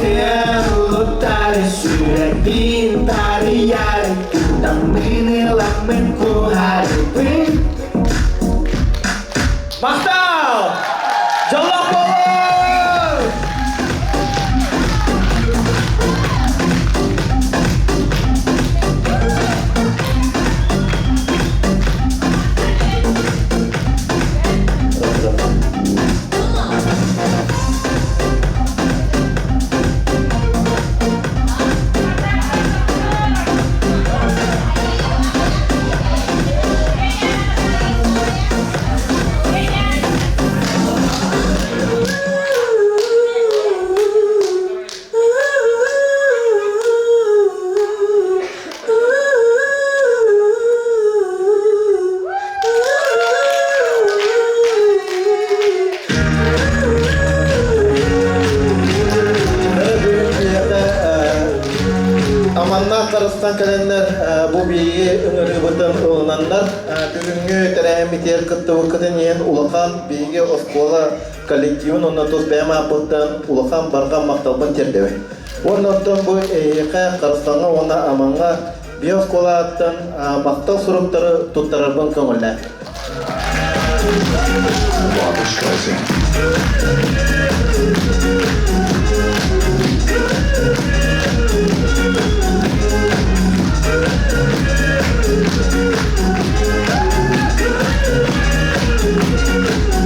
Терулуттары сүрәппин тарыяры Тутамын ыламын кухарыппын Мактал! Жаллах болун! Аманна Карыстан кэлэннэр бу биһиги ыҥырыыбытын ылынаннар бүгүҥҥү тэрээһиммитигэр кыттыбыккытын иһин улахан биһиги оскуола коллективын уонна тус бэйэм ааппыттан улахан барҕа махталбын тиэрдэбин. Уонна оттон бу эһиэхэ Карыстаҥҥа уонна Амаҥҥа биэ оскуолаттан махтал суруктары туттарарбын көҥүллээн. Barbra Streisand.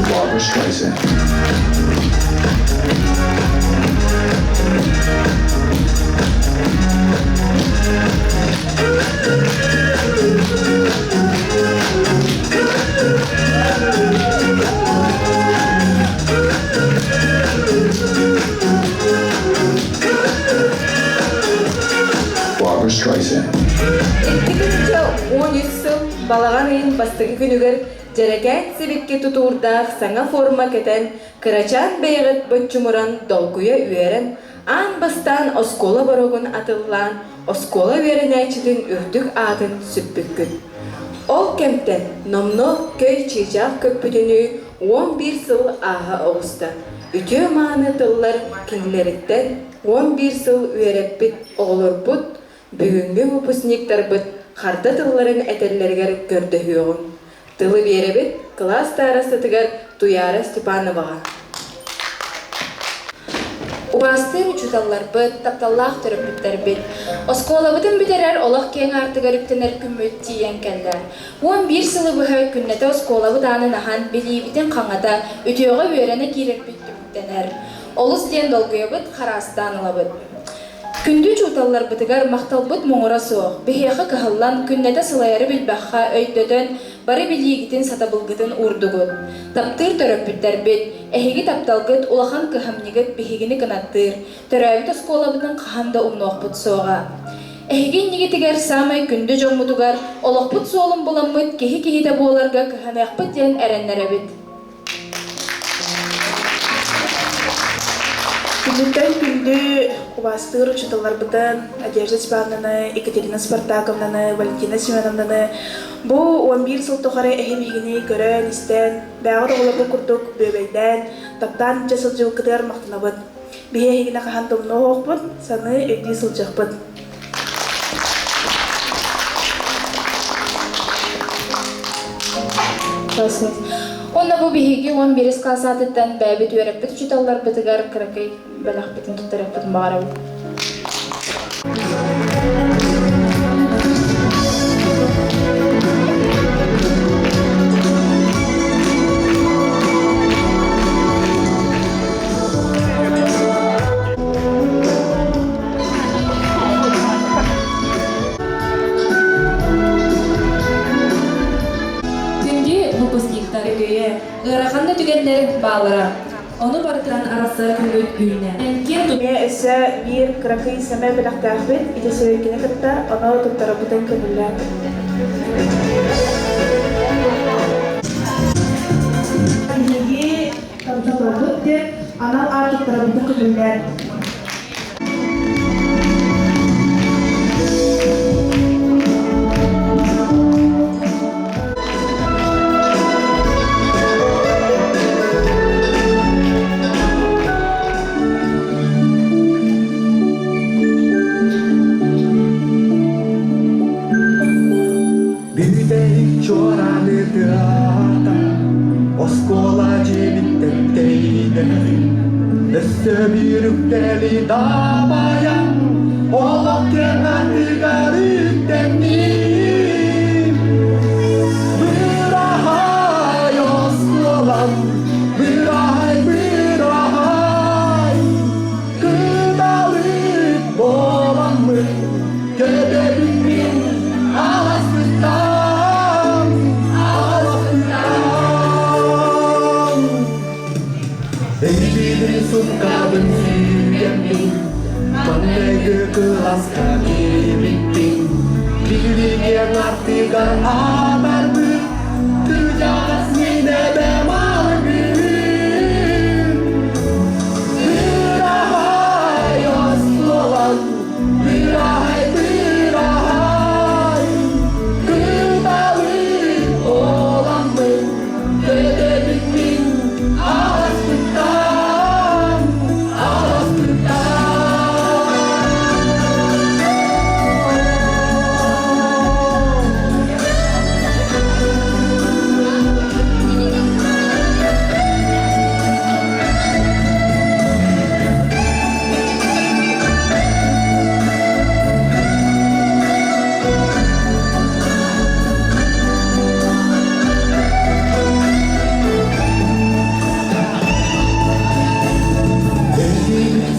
Barbra Streisand. Балаҕан ыйын бастакы күнүгэр дьэрэкээн сибикки тутуурдаах саҥа форма кэтэн, кырачаан бэйэҕит боччумуран долгуйа үөрэн, аан бастаан оскуола боруогун атыллаан, оскуола үөрэнээччитин үрдүк аатын сүкпүккүт. Ол кэмтэн номнуо көй чыычаах көппүтүнүү 11 сыл ааһа оҕуста. Үтүө-мааны тыллар кинилэриттэн 11 сыл үөрэппит оҕолорбут, бүгүҥҥү выпускниктарбыт харда тылларын этэллэригэр көрдөһүөҕүҥ. Тылы биэрэбит кылаас старостатыгар Туйаара Степановаҕа. Убаастыыр учууталларбыт, тапталлаах төрөппүттэрбит, оскуолабытын бүтэрэр олох киэҥ аартыгар үктэнэр күммүт тиийэн кэллэ. 11 сылы быһа күннэтэ оскуолабыт аанын аһан, билиибитин хаҥата, үтүөҕэ үөрэнэ киирэрбит түмүктэнэр. Олус диэн долгуйабыт, хараастаан ылабыт. Күндү учууталларбытыгар махталбыт муҥура суох. Биһиэхэ кыһаллан, күннэтэ сылайары билбэххэ өйдөтөн, бары билиигитин, сатабылгытын уурдугут. Таптыыр төрөппүттэрбит, эһиги тапталгыт, улахан кыһамньыгыт биһигини кынаттыыр, төрөөбүт оскуолабытын хаһан да умнуохпут суоҕа. Эһиги иннигитигэр саамай күндү дьоммутугар олохпут суолун буламмыт киһи киһитэ буоларга кыһаныахпыт диэн эрэннэрэбит. Күндүттэн күндү убаастыыр учууталларбытын Надежда Степановнаны, Екатерина Спартаковнаны, Валентина Семеновнаны бу 11 сыл тухары эһи биһигини көрөн, истэн, бэйэҕит оҕолорго курдук бүөбэйдээн, таптаан илдьэ сылдьыбыккытыгар махтанабыт. Биһи эһигини хаһан да умнуо саныы, өйдүү сылдьыахпыт. Онно бу биһиги 11 класс аатыттан бэйэбит үөрэппит учууталларбытыгар кыракый бэлэхпитин туттарыахпытын баҕарабыт. Күндү выпускниктар, ыарахан да түгэннэр баалара. Ону барытынан арахсар күҥҥүт үүннэ. Киэн Эмиэ өссө биир кыракый сэмэ бэлэхтээхпит ити сибэккини кытта ону туттарарбытын көҥүллээн. Биһиги Томторбут диэн анал аат туттарарбытын көҥүллээн. Бүтэһик чуорааны тыата оскуола дьиэбиттэн тэйдэр Өссө биир үктэли дабайан олох киэҥ аттыгар үктэнним. Быраһай оскуолам, быраһай, быраһай, кыталык буоламмын көтөбүн мин аҕаспыттан, аҕаспыттан. Эйигин сумкабын сүгэммин, маҥнайгы кылааска киирбиппин, билигин артыгар аатарбыт, кырдьаҕас мин эбэм алгыыр. Быраһай оскуолаҥ, быраһай, быраһай, кыталык буоламмын, көтөбүн мин аҕаспыттан, аҕаспыттан.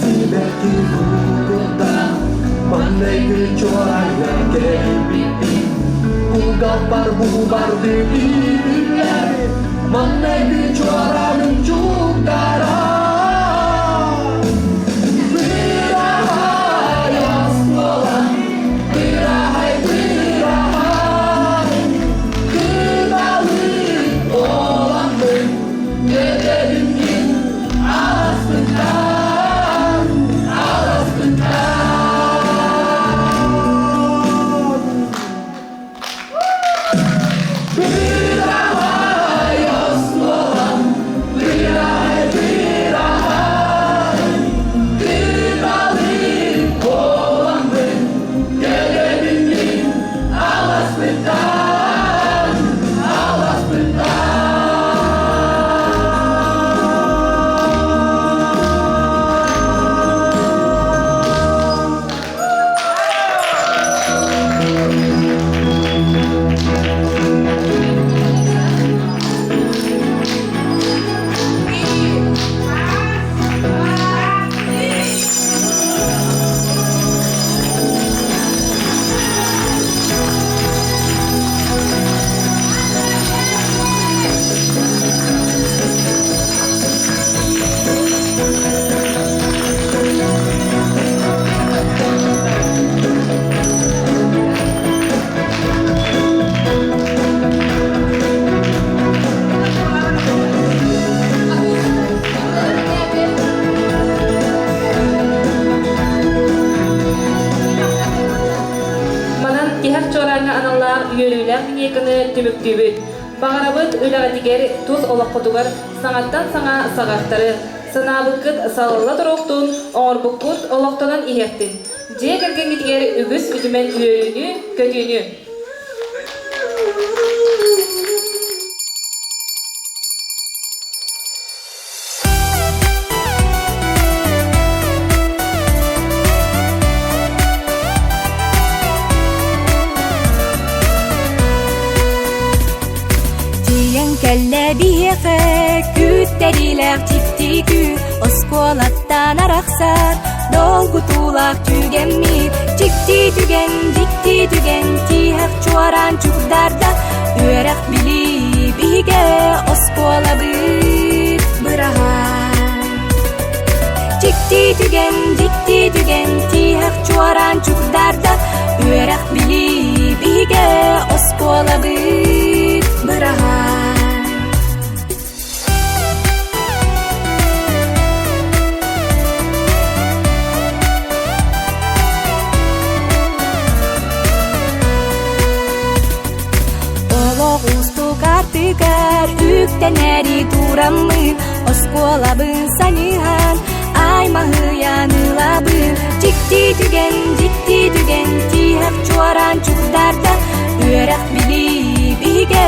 Сибэкки курдук маҥнайгы чуораҥҥа кэлбиппин кулгаахпар бу барды билэр маҥнайгы чуораным чугдара Быраһай оскуолам, быраһай, быраһай, түмүктүүбүт. Баҕарабыт үлэҕитигэр, тус олоххутугар саҥаттан саҥа саҕахтары, санаабыккыт салалла туруохтун, оҥорбуккут олохтонон иһиэхтин. Дьиэ кэргэҥҥитигэр үгүс үтүмэн үөрүүнү, көтүүнү! Тиийэн кэллэ биһиэхэ күүттэриилээх дьикти күү оскуолаттан арахсар долгутуулаах түгэммит дьикти түгэн дьикти түгэн тииһэх чуораан чугдарда үөрэх билии биһигэ оскуолабыт быраһа Дьикти түгэн, дьикти түгэн, тииһэх чуораан чугдарда үөрэх билии биһигэ оскуолабыт быраһа. Олох уустук артыгар үктэнэри тураммын, оскуолабын саныһан, аймаһыйан ылабын. Дьикти түгэн, дьикти түгэн, тииһэх чуораан чугдарда, үөрэх билии биһигэ.